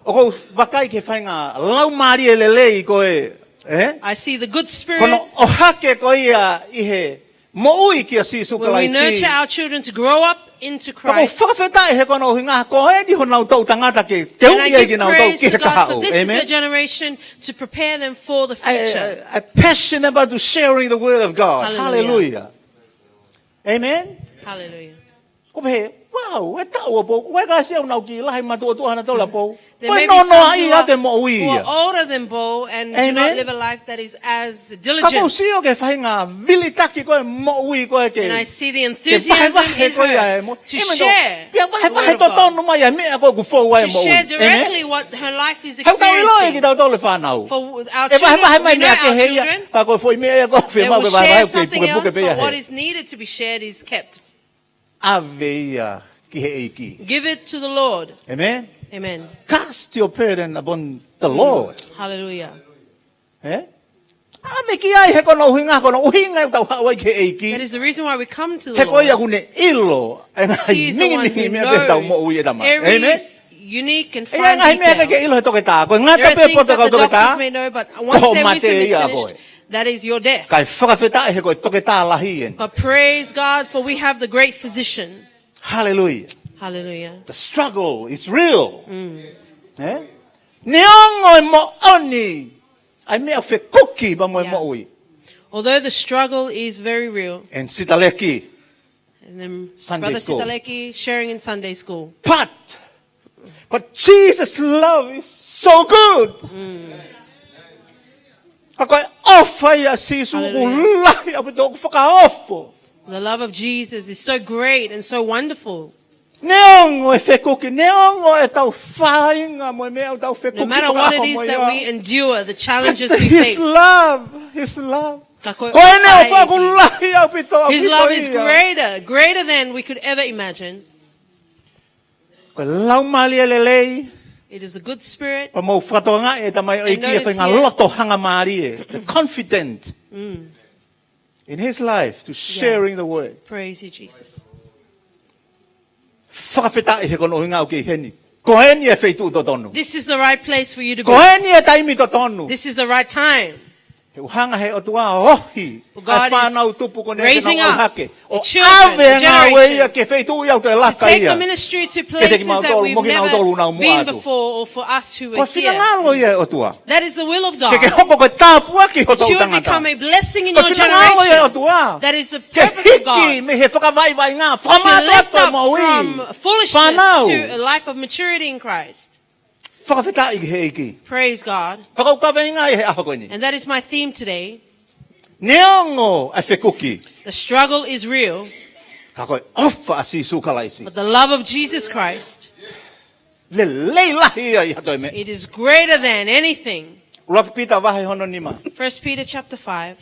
ʻOku ou vakai ki he faʻahinga laumālie lelei ko e, eh? I see the good spirit Ko hono ʻohake ko ia ʻi he moʻui kia Sīsū when we Kalaisi. nurture our children to grow up into Ka ʻoku ou Christ. fakafetaʻi he ko hono ʻuhinga ko eni honau toʻu tangata ke And I teuʻi ai give kinautolu praise ki to he God for kahaʻu. this is the Amen. generation to prepare them for the I, future. I, I passionate about to sharing the word of God. Hallelujah. Hallelujah. Amen. Hallelujah. ʻO pehē, wow, e taʻu ʻo pō, ʻoku ʻikai ke ʻi ai ha ʻū nau ki lahi mātuʻa tuʻa hana tau la pō. There Ko e may be some nonoʻa who ia are, te moʻui who ia. are older than Bo and do not Amen. live a life that is as Ka ʻoku ou diligent. sio ki he faʻahinga vilitaki ko e moʻui ko e ke. And I see the Ke enthusiasm vahevahe in ko ia e her mo-, to amen, share pea the vahevahe word of God. totonu mai e meʻa ko ē ʻoku fou ai e To moʻui. share Amen. directly what her life is He ʻoku tau ʻiloʻi experiencing. kitautolu e fānau. For our E children, vahevahe mai we know meʻa our kehe ia, children. ka ko e foʻi meʻa ia ko e They fiemaʻu will ke vahevahe share ʻoku kei something pukepuke else, pē ia but what he. is needed to be shared is kept. ʻAve ia ki he ʻEiki. Give it to the Lord. Amen. Amen. Cast your burden upon the Lord. Hallelujah. Eh? ʻAve ki ai he ko hono ʻuhinga, ko hono ʻuhinga ʻoku tau haʻu ai ki he ʻEiki. That is the reason why we come to the He ko ia Lord. ʻoku ne ʻilo e ngaahi He is the one ninginingi who meʻa pē ʻetau knows moʻui ʻe tama. every Amen. s-, unique and ʻE ʻi ai fine ngaahi meʻa detail. ke ʻilo he toketā. Ko e ngata There are pē things po that the ka toketā. doctors may know, but once Ko e everything mate is ia finished, koe. that is your death. Kae fakafetaʻi he ko e toketā lahi eni. But praise God, for we have the great physician. Hallelujah. Hallelujah. The struggle is real. Eh? Neongo e moʻoni ʻa e meʻa fekuki pea mo e Yeah. moʻui. Although the struggle is very real, And Sitaleki. And then Sunday Brother school. Sitaleki sharing in Sunday school. But, but Jesus' love is so good. Ka ko e ʻofa ia ʻa Sīsū ʻoku Hallelujah. lahi ʻaupito, ʻoku fakaofo. The love of Jesus is so great and so wonderful. Neongo e fekuki, neongo ʻetau fāinga mo e meʻa ʻoku tau fekuki No matter what it fakaofo is mo that ia. we endure, the challenges we His face. love, his love. Ka ko e Ko ʻene ʻofa ʻofa ʻoku ʻEiki. lahi ʻaupito, His ʻaupito love is ia. greater, greater than we could ever imagine. Ko e laumālie lelei, It is a good spirit. pea mou fakatokangaʻi e tamaioʻeiki And notice e faʻahinga here, loto hangamālie, the confident in his life to Yeah. sharing the word. Praise you, Jesus. Fakafetaʻi he ko hono ʻuhinga ʻoku ke ʻi heni. Ko eni e feituʻu totonu. This is the right place for you to Ko be. eni e taimi totonu. This is the right time. He ʻoku hanga he ʻOtua ʻo ohi. For God ʻA e fānau is tupu ko eni ke raising nau up hake. the ʻO children, ʻave the ngāue generation, ia ki he feituʻu ia ʻoku te to laka take ia. the ministry to Kiate places that kimautolu, we've mo never kinautolu ʻoku nau muʻa been atu. before, or for us who Ko are e here. finangalo ia e ʻOtua. That is the will of God. Ke ke hoko ko e tāpuaki ho That you would tangata. become a blessing in Ko e your finangalo ia e generation. ʻOtua. That is the Ke purpose of hiki God. mei he fakavaivaiʻanga, To lift fakamātoato up moʻui. from foolishness Fānau. to a life of maturity in Christ. Fakafetaʻi ki he ʻEiki. Praise God. Pea ko ʻeku kaveinga ʻi he ʻaho ko eni. And that is my theme today. Neongo e fekuki. The struggle is real, Ka ko e ʻofa ʻa Sīsū Kalaisi. but the love of Jesus Christ, Lelei lahi ia ʻi ha toe meʻa. it is greater than anything. ʻUluaki Pita vahe hono nima. First Peter chapter five.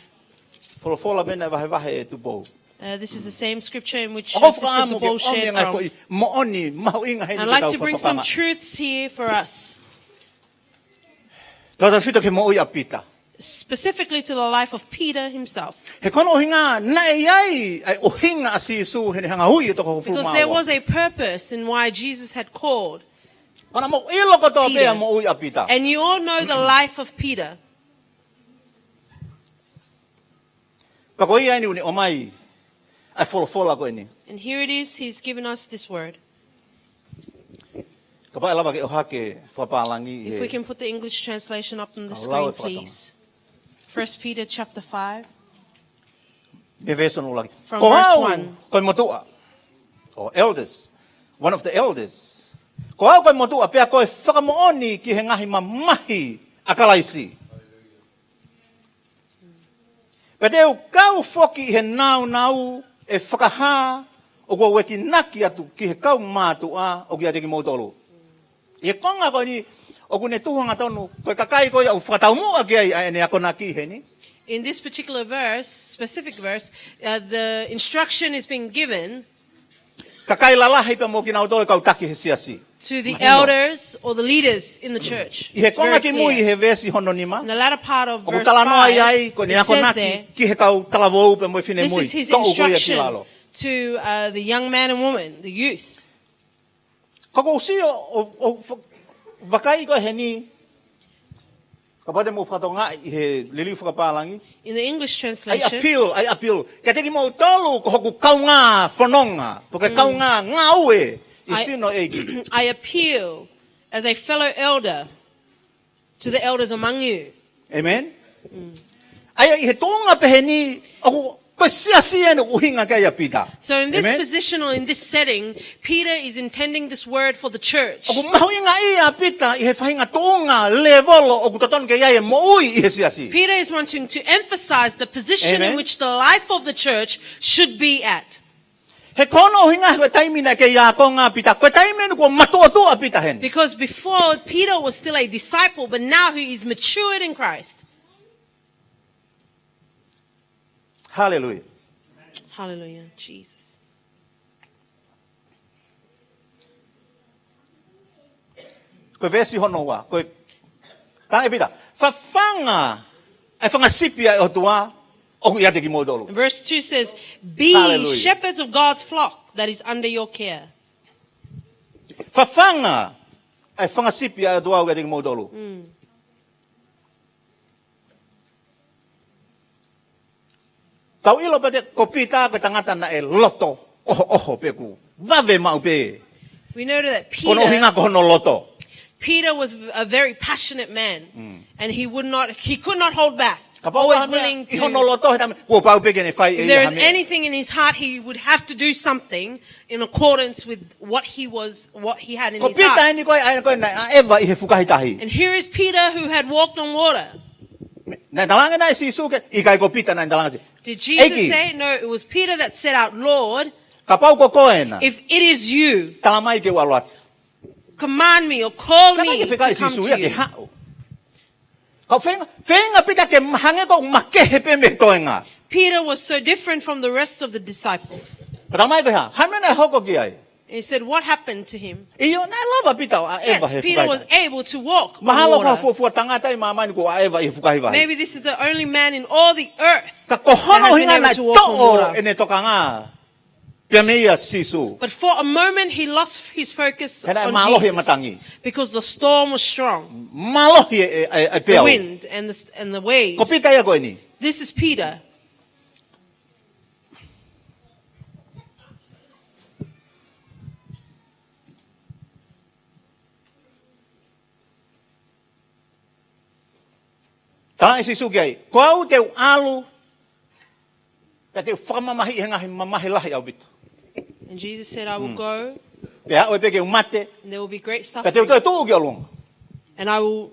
Folofola pē naʻe vahevahe ʻe Tupou. Uh, this is the same scripture in which ʻOku ou Sister fakaʻamu ke Debo ʻomi shared e ngaahi from. Foʻi moʻoni mahuʻinga heni I'd ki he like tau to bring some fakapaʻanga. Truths here for us, Tautautefito ki he moʻui ʻa Pita. Specifically to the life of Peter himself. He ko hono ʻuhinga naʻe ʻi ai ʻa e ʻuhinga ʻa Sīsū heʻene hanga ʻo ui e toko hongofulu mā ua. Because there was a purpose in why Jesus had called Peter. Pea naʻa mou ʻilo kotoa pē ʻa e moʻui ʻa Pita. And you all know the life of Peter. Pea ko ia eni ʻoku ne ʻomai ʻa e folofola ko eni. And here it is, he's given us this word. Kapau ʻe lava ke ʻohake fakapālangi. If we can put the English translation up on the screen, please. Kau lau e fakatonga. First Peter chapter five. Mei he veesi hono ʻuluaki. From verse one. Ko au, ko e motuʻa. Or elders. One of the elders. Ko au ko e motuʻa, pea ko e fakamoʻoni ki he ngaahi mamahi ʻa Kalaisi. Pea te u kau foki ʻi he nāunau ʻe fakahā ʻoku ou ekinaki atu ki he kau mātuʻa ʻoku ʻiate kimoutolu. ʻI he konga ko eni ʻoku ne tuhu hangatonu, ko e kakai ko ia ʻoku fakataumuʻa ki ai ʻa ʻene akonaki heni. In this particular verse, specific verse, uh, the instruction is being given Kakai lalahi pea mo kinautolu e kau taki he siasi. To the elders or the leaders in the church. It's very clear. ʻI he konga kimui he veesi hono nima. In the latter part of verse five, ʻoku talanoa ai ko ʻene akonaki ki he kau talavou pea mo e finemui. This is his instruction to, uh, the young man and woman, the youth. Ka ʻoku ou sio ʻo, ʻo, ʻo fa-, vakai ko eni. Kapau te mou fakatokangaʻi he liliu fakapālangi. In the English translation, I appeal, I appeal. Kiate kimoutolu ko hoku kaungā fononga, pe ko e kaungā ngāue ʻi he sino ʻeiki. I appeal as a fellow elder to the elders among you. Amen. ʻA ia ʻi he tuʻunga pehē ni, ʻoku Ko e siasi eni ʻoku ʻuhinga ki ai ʻa Pita. So in this position or in this setting, Peter is intending this word for the church. ʻOku mahuʻingaʻia ʻa Pita ʻi he faʻahinga tuʻunga lēvolo ʻoku totonu ke ʻi ai e moʻui ʻi he siasi. Peter is wanting to emphasize the position in which the life of the church should be at. He ko hono ʻuhinga ko e taimi naʻe kei ākonga ʻa Pita, ko e taimi eni kuo matuʻotuʻa ʻa Pita heni. Because before Peter was still a disciple, but now he is matured in Christ. Haleluia. Hallelujah, Jesus. Ko e veesi hono ua, ko e, talaange ʻe Pita, fafanga ʻa e fanga sipi ʻa e ʻOtua ʻoku ʻiate kimoutolu. And verse two says, "Be shepherds of God's flock that is under your care." Fafanga ʻa e fanga sipi ʻa e ʻOtua ʻoku ʻiate kimoutolu. Tau ʻilo pē ko Pita ko e tangata naʻe loto ʻohoʻoho pē, ʻoku vave maʻu pē. We know that Peter, ko hono ʻuhinga ko hono loto. Peter was a very passionate man, and he would not, he could not hold back. Kapau ko ha meʻa ʻi hono loto he taimi, kuo pau pē ke ne fai ʻe ia ha meʻa. Always willing to, if there is anything in his heart, he would have to do something in accordance with what he was, what he had in his heart. Ko Pita eni ko ē, ʻa ē ko ē naʻe ʻaʻeva ʻi he fukahi tahi. And here is Peter who had walked on water. Naʻe talaange ʻe Sīsū ke, ʻikai ko Pita naʻe talaange. Did Jesus say, "No, it was Peter that said out, 'Lord, if it is you, tala mai ke u ʻalu atu'"? Kapau ko koe ena, command me or call me to come to you." Naʻe ʻikai ke fekau ʻe Sīsū ia ke haʻu. Ka feinga, feinga Pita ke hangē ʻoku makehe pē mei he toenga. Peter was so different from the rest of the disciples. Pea tala mai ko e hā, ha meʻa naʻe hoko ki ai? He said, "What happened to him?" ʻIo, naʻe lava ʻa Pita ʻo ʻaʻeva he fukahi tahi. Yes, Peter was able to walk on water. Mahalo ko e fuofua tangata ʻi māmani kuo ʻaʻeva ʻi he fukahi tahi. Maybe this is the only man in all the earth that has been able to walk on water. Ka ko hono ʻuhinga naʻe toʻo ʻene tokanga pea mei a Sīsū. But for a moment, he lost his focus on Jesus. He naʻe mālohi e matangi. Because the storm was strong. Mālohi e, e, e, e peau. The wind and the s-, and the waves. Ko Pita ia ko eni. This is Peter. Talaange ʻe Sīsū ki ai, ko au te u ʻalu, pea te u fakamamahiʻi he ngaahi mamahi lahi ʻaupito. And Jesus said, "I will go, pea ʻe aʻu pē ke u mate, and there will be great suffering, pea te u toe tuʻu ki ʻolunga." And I will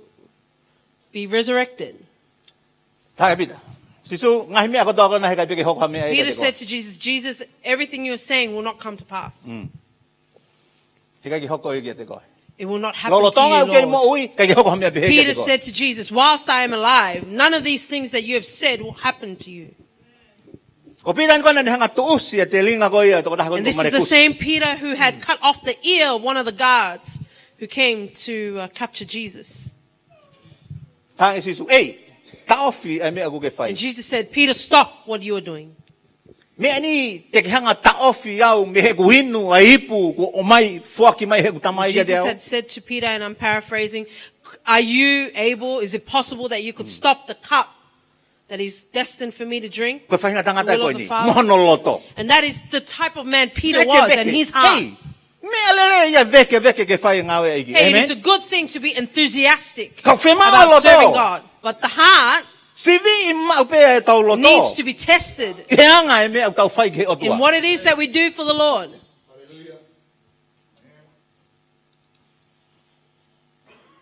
be resurrected. Talaange ʻe Pita, Sīsū, ngaahi meʻa kotoa ko ena he ʻikai pē ke hoko ha meʻa ia kiate koe. Peter said to Jesus, "Jesus, everything you're saying will not come to pass." He ʻikai ke hoko ia kiate koe. It will not happen to you, Lord. Lolotonga ʻeku kei moʻui, ʻikai ke hoko ha meʻa pehē kiate koe. Peter said to Jesus, "Whilst I am alive, none of these things that you have said will happen to you." Ko Pita ni ko ē naʻa ne hanga ʻo tuʻusi e telinga ko ia ʻo e tokotaha ko ē naʻe tuku mei ai ʻa Sīsū. And this is the same Peter who had cut off the ear of one of the guards who came to, uh, capture Jesus. Talaange ʻe Sīsū, "ʻEi, taʻofi ʻa e meʻa ʻoku ke fai." And Jesus said, "Peter, stop what you are doing." Meʻa ni te ke hanga ʻo taʻofi au mei heʻeku inu ʻa e ipu kuo ʻomai, foaki mai ʻe heʻeku Tamai kiate au? Jesus had said to Peter, and I'm paraphrasing, "Are you able, is it possible that you could stop the cup that is destined for me to drink?" Ko e faʻahinga tangata ko eni, mo hono loto. And that is the type of man Peter was and his heart. Vekeveke. Hei, meʻa lelei ia e vekeveke ke fai e ngāue ʻa e ʻEiki. Hey, it is a good thing to be enthusiastic about serving God. Ka ʻoku fiemaʻu e loto. But the heart needs to be tested. Siviʻi maʻu pē ʻetau loto ʻi he anga e meʻa ʻoku tau fai ki he ʻOtua. In what it is that we do for the Lord.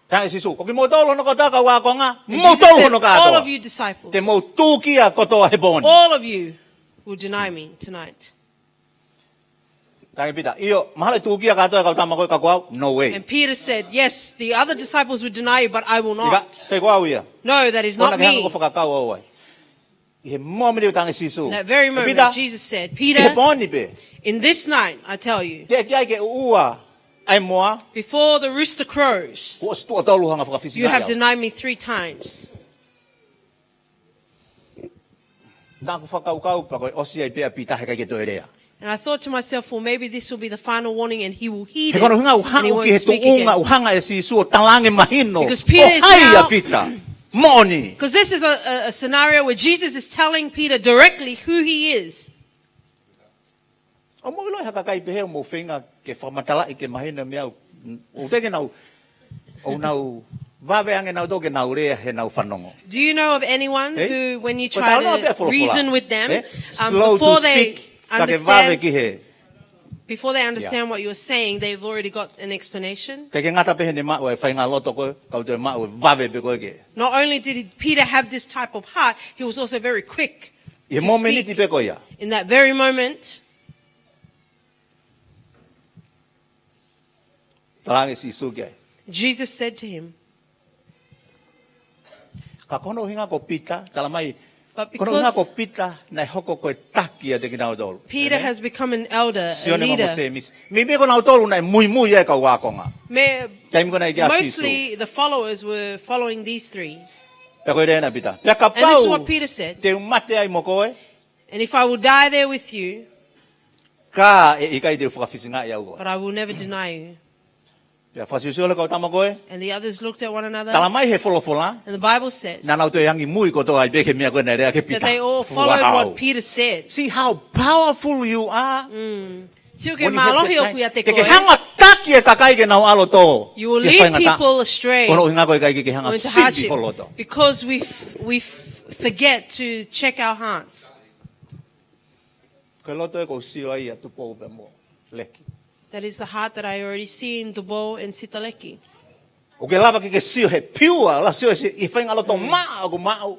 Talaange ʻe Sīsū, ko kimoutolu hono kotoa kau ākonga, moutolu hono kātoa. And Jesus said, "All of you disciples, te mou tūkia kotoa he pō ni." All of you will deny me tonight. Talaange ʻe Pita, "ʻIo, mahalo ʻe tūkia kātoa e kau tama ko ē ka ko au, no way." And Peter said, "Yes, the other disciples will deny you, but I will not." ʻIkai, ʻikai ko au ia. No, that is not me. Ko ena ke hanga ʻo fakakau au ai. ʻI he mōmeniti ʻoku talaange ʻe Sīsū, in that very moment, ʻe Pita, Jesus said, "Peter, ʻi he pō ni pē, in this night, I tell you, teʻeki ai ke uʻua ʻa e moa, before the rooster crows, kuo ʻosi tuʻo tolu hoʻo hanga ʻo fakafisi kiate au." You have denied me three times. Naʻá ku fakakaukau pē ko e ʻosi ai pē ʻa Pita he ʻikai ke toe lea. And I thought to myself, "Well, maybe this will be the final warning and he will heed it and he won't speak again." He ko hono ʻuhinga ʻoku hanga ʻe Sīsū ʻo talaange mahino, because Peter is now, ʻo hai ʻa Pita. Moʻoni. 'Cause this is a, a, a scenario where Jesus is telling Peter directly who he is. ʻOku mou ʻilo ʻe ha kakai pehē ʻoku mou feinga ke fakamatalaʻi ke mahino e meʻa ʻoku, ʻoku teʻeki ke nau, ʻoku nau vave ange nautolu ke nau lea heʻenau fanongo. Do you know of anyone who, when you try to reason with them, um, before they understand, before they understand what you're saying, they've already got an explanation? Te ke ngata pē heʻene maʻu e faʻahinga loto ko ē, ka ʻoku toe maʻu e vave pē ko ē ke. Not only did he, Peter have this type of heart, he was also very quick to speak. ʻI he mōmeniti pē ko ia. In that very moment, talaange ʻe Sīsū ki ai. Jesus said to him, Ka ko hono ʻuhinga ko Pita, tala mai, but because, ko hono ʻuhinga ko Pita naʻe hoko ko e taki ʻiate kinautolu. Peter has become an elder, a leader. Sione mo Sēmisi. Meimei ko kinautolu naʻe muimui ai e kau ākonga. Taimi ko ē naʻe ʻi ai ʻa Sīsū. Mostly the followers were following these three. Pea ko e lea ena ʻa Pita. Pea kapau, and this is what Peter said, te u mate ai mo koe, and if I will die there with you, ka ʻe ʻikai te u fakafisingaʻi au koe. But I will never deny you. Pea fakasiosio e kau tama ko ē. And the others looked at one another. Tala mai he folofola. And the Bible says, naʻa nau toe angimui kotoa ai pē ki he meʻa ko ē naʻe lea ki ai ʻa Pita. That they all followed what Peter said. Wow. See how powerful you are. Mm. Sio ki he mālohi ʻoku ʻiate koe. When you have the time, ke ke hanga ʻo taki e kakai ke nau ʻalu ʻo tō. You will lead people astray. Ko hono ʻuhinga ko e ʻikai ke ke hanga ʻo sivi ho loto. Because we f-, we f-, forget to check our hearts. Ko e loto ē ʻoku ou sio ai ʻia Tupou pea mo Leki. That is the heart that I already see in Tupou and Sitaleki. ʻOku ke lava ke ke sio he pure, lava sio he, he faʻahinga loto maʻa ʻoku maʻu.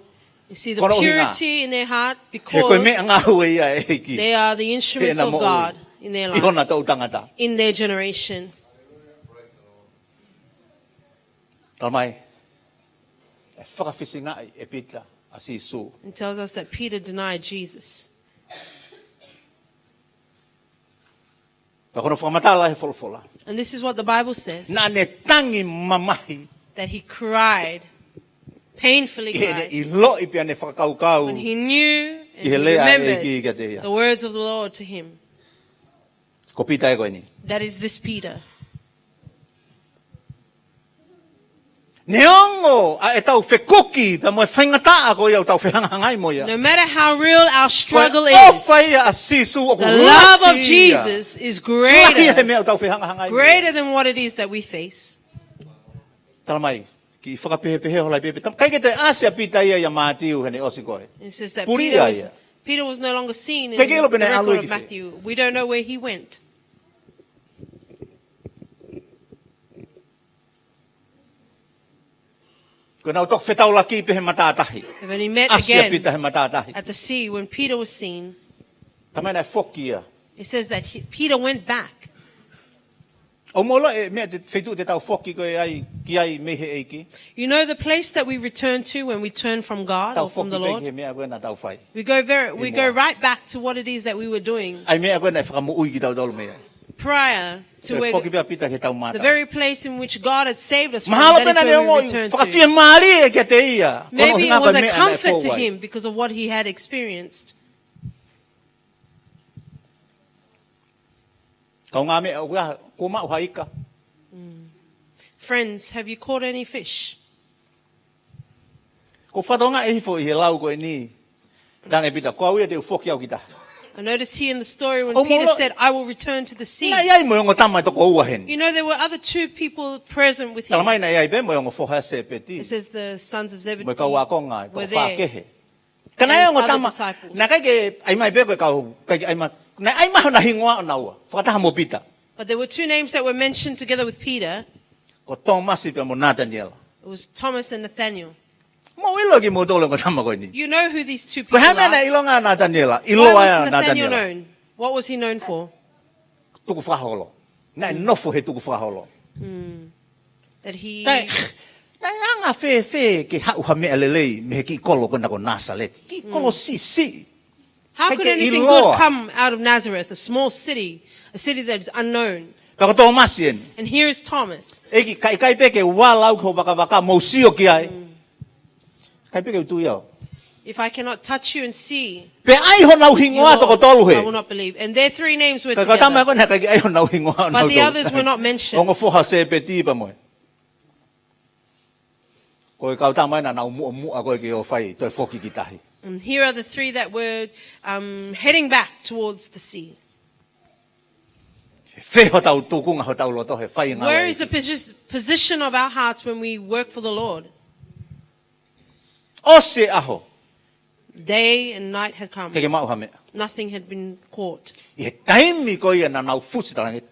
You see the purity in their heart because, ko hono ʻuhinga, he ko e meʻangāue ia ʻa e ʻEiki, they are the instruments of God in their lives, ʻi hona toʻutangata, in their generation. Tala mai, ʻe fakafisingaʻi ʻe Pita ʻa Sīsū. And tells us that Peter denied Jesus. Pea ko hono fakamatala he folofola. And this is what the Bible says. Naʻa ne tangi mamahi. That he cried, painfully cried. ʻI heʻene ʻiloʻi pea ne fakakaukau, when he knew and he remembered the words of the Lord to him. Ki he lea ʻa e ʻEiki kiate ia. Ko Pita ē ko eni. That is this Peter. Neongo ʻa ʻetau fekuki pea mo e faingataʻa ko ia ʻoku tau fehangahangai mo ia, no matter how real our struggle is, ko e ʻofa ia ʻa Sīsū ʻoku lahi ia. The love of Jesus is greater, lahi ia he meʻa ʻoku tau fehangahangai mo ia, greater than what it is that we face. Tala mai, kiʻi fakapehēpehē hola pē, pē. Tam-, ʻikai ke toe ʻasi ʻa Pita ia ʻia Mātiu heʻene ʻosi ko ē. It says that Peter was, Peter was no longer seen in the record of Matthew. Puli ia ia. ʻIkai ke ʻilo pe naʻe ʻalu ia ki fē. We don't know where he went. Ko ʻenau toki fetaulaki pē he matātahi. And when he met again at the sea, when Peter was seen, ʻAsi ʻa Pita he matātahi. Tala mai naʻe foki ia. It says that he, Peter went back. ʻOku mou ʻiloʻi e meʻa te, feituʻu te tau foki ko ē ai, ki ai mei he ʻEiki? You know the place that we return to when we turn from God Tau or from the foki pē Lord? ki he meʻa ko ē naʻa tau fai. We go very, we go Kimuʻa. right back to what it is that we were doing ʻA e meʻa ko ē naʻe fakamoʻui kitautolu mei ai. prior to Toe where foki pē ʻa Pita ki heʻetau the mātau. very place in which God had saved us from, Mahalo that pē is naʻa ne where we ongoʻi return to. fakafiemālie kiate ia. Ko hono Maybe it ʻuhinga ko was e a meʻa naʻe comfort fou to ai. him because of what he had experienced. Kaungāmeʻa, ʻoku ʻi ai, kuo maʻu ha ika? Friends, have you caught any fish? Ko e fatongia ʻe hifo ʻi he lau ko eni. Talaange ʻe Pita, ko au ia te u foki au ki tahi. I notice here in the story when ʻOku mou Peter ʻiloʻi said, "I will return to the sea." Naʻe ʻi ai mo e ongo tama ʻe toko ua heni. You know, there were other two people present with him. Talamai naʻe ʻi ai pē mo e ongo foha ʻo Sēpeti. It says the sons of Zebedee Mo e kau ākonga, were toko fā there. kehe. Ka naʻe ʻi ai And ongo other tama, disciples. naʻe ʻikai ke ʻai mai pē ko e kau, ʻikai ke ʻai mai, naʻe ʻai mai hona hingoa ʻonaua, fakataha mo Pita. But there were two names that were mentioned together with Peter. Ko Tōmasi pea mo Nataniela. It was Thomas and Nathaniel. Mou ʻilo kimoutolu e ongo tama ko eni. You know who these two Ko e hā e people meʻa are. naʻe ʻilonga ʻa Nataniela, Why ʻiloa was ʻa Nathaniel Nataniela. known? What was he known for? Tukufakaholo. Naʻe nofo he tukufakaholo. That he Naʻe, naʻe anga fēfē ke haʻu ha meʻa lelei mei he kiʻi kolo ko ena ko Nāsaleti. Kiʻi kolo siʻisiʻi. How He could ke anything ʻiloa. good come out of Nazareth, a small city, a city that is unknown? Pea ko Tōmasi eni. And here is Thomas. ʻEiki, ka ʻikai pē ke u ala au ki ho vakavaka mo u sio ki ai. ʻIkai pē ke u tui au. If I cannot touch you and see Pea ʻai honau your hingoa Lord, toko tolu he. I will not believe. And their three names were Ka e kau tama together. ko ena ʻikai ke ʻai honau hingoa But honau the tolu. others were not mentioned. Ongo foha ʻo Sēpeti pea mo e. Ko e kau tama ena naʻa nau muʻomuʻa ko ē ke ō fai, toe foki ki tahi. And here are the three that were, um, heading back towards the sea. Fē hotau tūkunga hotau loto he fai ngāue Where is the ʻEiki? posi-, position of our hearts when we work for the Lord? ʻOsi e ʻaho. Day and night had come. ʻIkai ke maʻu ha meʻa. Nothing had been caught. ʻI he taimi ko ia naʻa nau fusi talaange,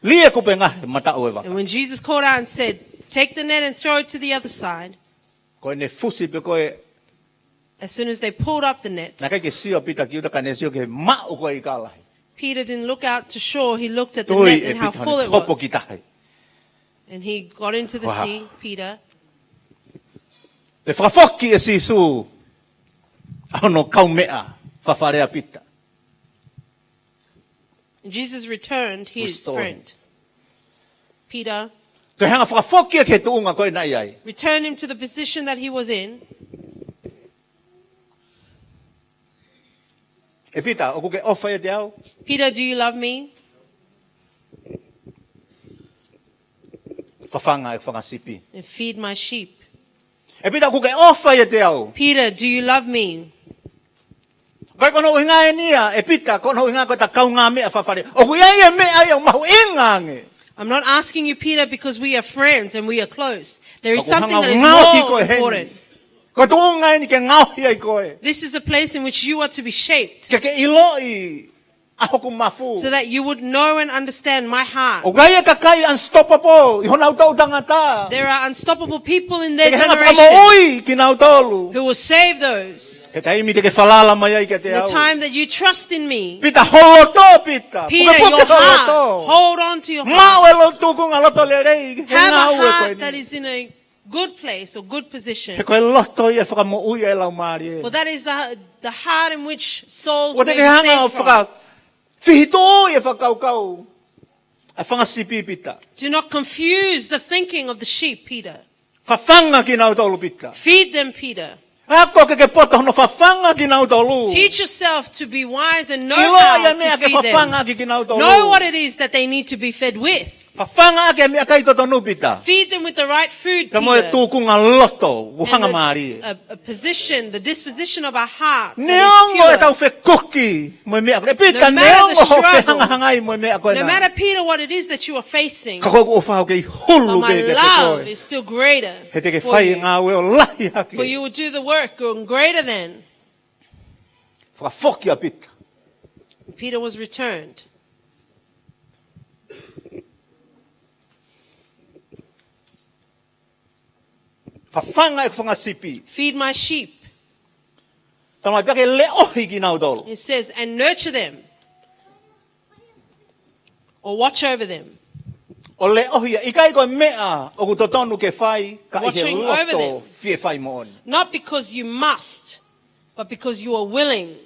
lie kupenga he mataʻu ʻo e vaka. And when Jesus called out and said, "Take the net and throw it to the other side," Ko ʻene fusi pē ko ē, as soon as they pulled up the net, naʻe ʻikai ke sio ʻa Pita ki ʻuta ka ne sio ki he maʻu ko ē ʻa e ika lahi. Peter didn't look out to shore, he looked at the Tui net ʻe and how Pita full hone it hopo was. ki tahi. And he got into the Wow. sea, Peter. Toe fakafoki ʻe Sīsū ʻa hono kaumeʻa fafale ʻa Pita. Jesus returned his Restore him. friend, Peter. Toe hanga fakafoki ia ki he tuʻunga ko ē naʻe ʻi ai. Returned him to the position that he was in. ʻE Pita, ʻoku ke ʻofa ʻiate au? Peter, do you love me? Fafanga ʻeku fanga sipi. And feed my sheep. ʻE Pita, ʻoku ke ʻofa ʻiate au? Peter, do you love me? ʻIkai ko hono ʻuhinga eni ia, ʻe Pita, ko hono ʻuhinga ko ʻeta kaungāmeʻa fafale. ʻOku ʻi ai e meʻa ia ʻoku mahuʻinga ange. I'm not asking you, Peter, because we are friends and we are close. There is Ka ʻoku something hanga that is ngaohi more koe heni. important. Ko e tuʻunga eni ke ngaohi ai koe. This is the place in which you are to be shaped. Ke ke ʻiloʻi ʻa hoku mafu. So that you would know and understand my heart. ʻOku ʻi ai e kakai unstoppable ʻi honau toʻu tangata. There are unstoppable people in their Te ke hanga generation fakamoʻui kinautolu. who will save those. He taimi te ke falala mai ai kiate au. The time that you trust in me. Pita, ho loto, Pita. Peter, Pukepuke your ho heart. loto. Hold on to your heart. Maʻu e loto, tūkunga loto lelei. He Have a ngāue ko heart eni. that is in a good place or good position. He ko e loto ia ʻe fakamoʻui ai e laumālie. For that is the, the heart in which souls Ua te may ke be hanga ʻo saved from. faka-, fihituʻi e fakakaukau ʻa e fanga sipi, Pita. Do not confuse the thinking of the sheep, Peter. Fafanga kinautolu, Pita. Feed them, Peter. Ako ke ke poto hono fafanga kinautolu. Teach yourself to be wise and know Ilo how ia e meʻa to ke feed them. fafanga ʻaki kinautolu. Know what it is that they need to be fed with. Fafanga ʻaki e meʻakai totonu, Pita. Feed them with the right food, Ka mo e Peter. tūkunga loto, ʻoku hanga And the, mālie. a, a position, the disposition of our heart that is Neongo pure. ʻetau fekuki mo e meʻa ko ē. Pita, No matter the neongo hoʻo struggle, fehangahangai mo e meʻa ko ē no na. matter, Peter, what it is that you are facing, Ka ko ʻeku ʻofa ʻoku kei hulu But my pē kiate love koe. is still greater He te ke for fai e you. ngāue ʻo lahi hake. For you will do the work greater than. Fakafoki ʻa Pita. Peter was returned. Fafanga ʻeku fanga sipi. Feed my sheep. Talamai pea ke leʻohi kinautolu. It says, "And nurture them." Or watch over them. ʻo leʻohi ia, ʻikai ko e meʻa ʻoku totonu ke fai, ka ʻi he loto fie fai moʻoni. Watching over them. Not because you must, but because you are willing.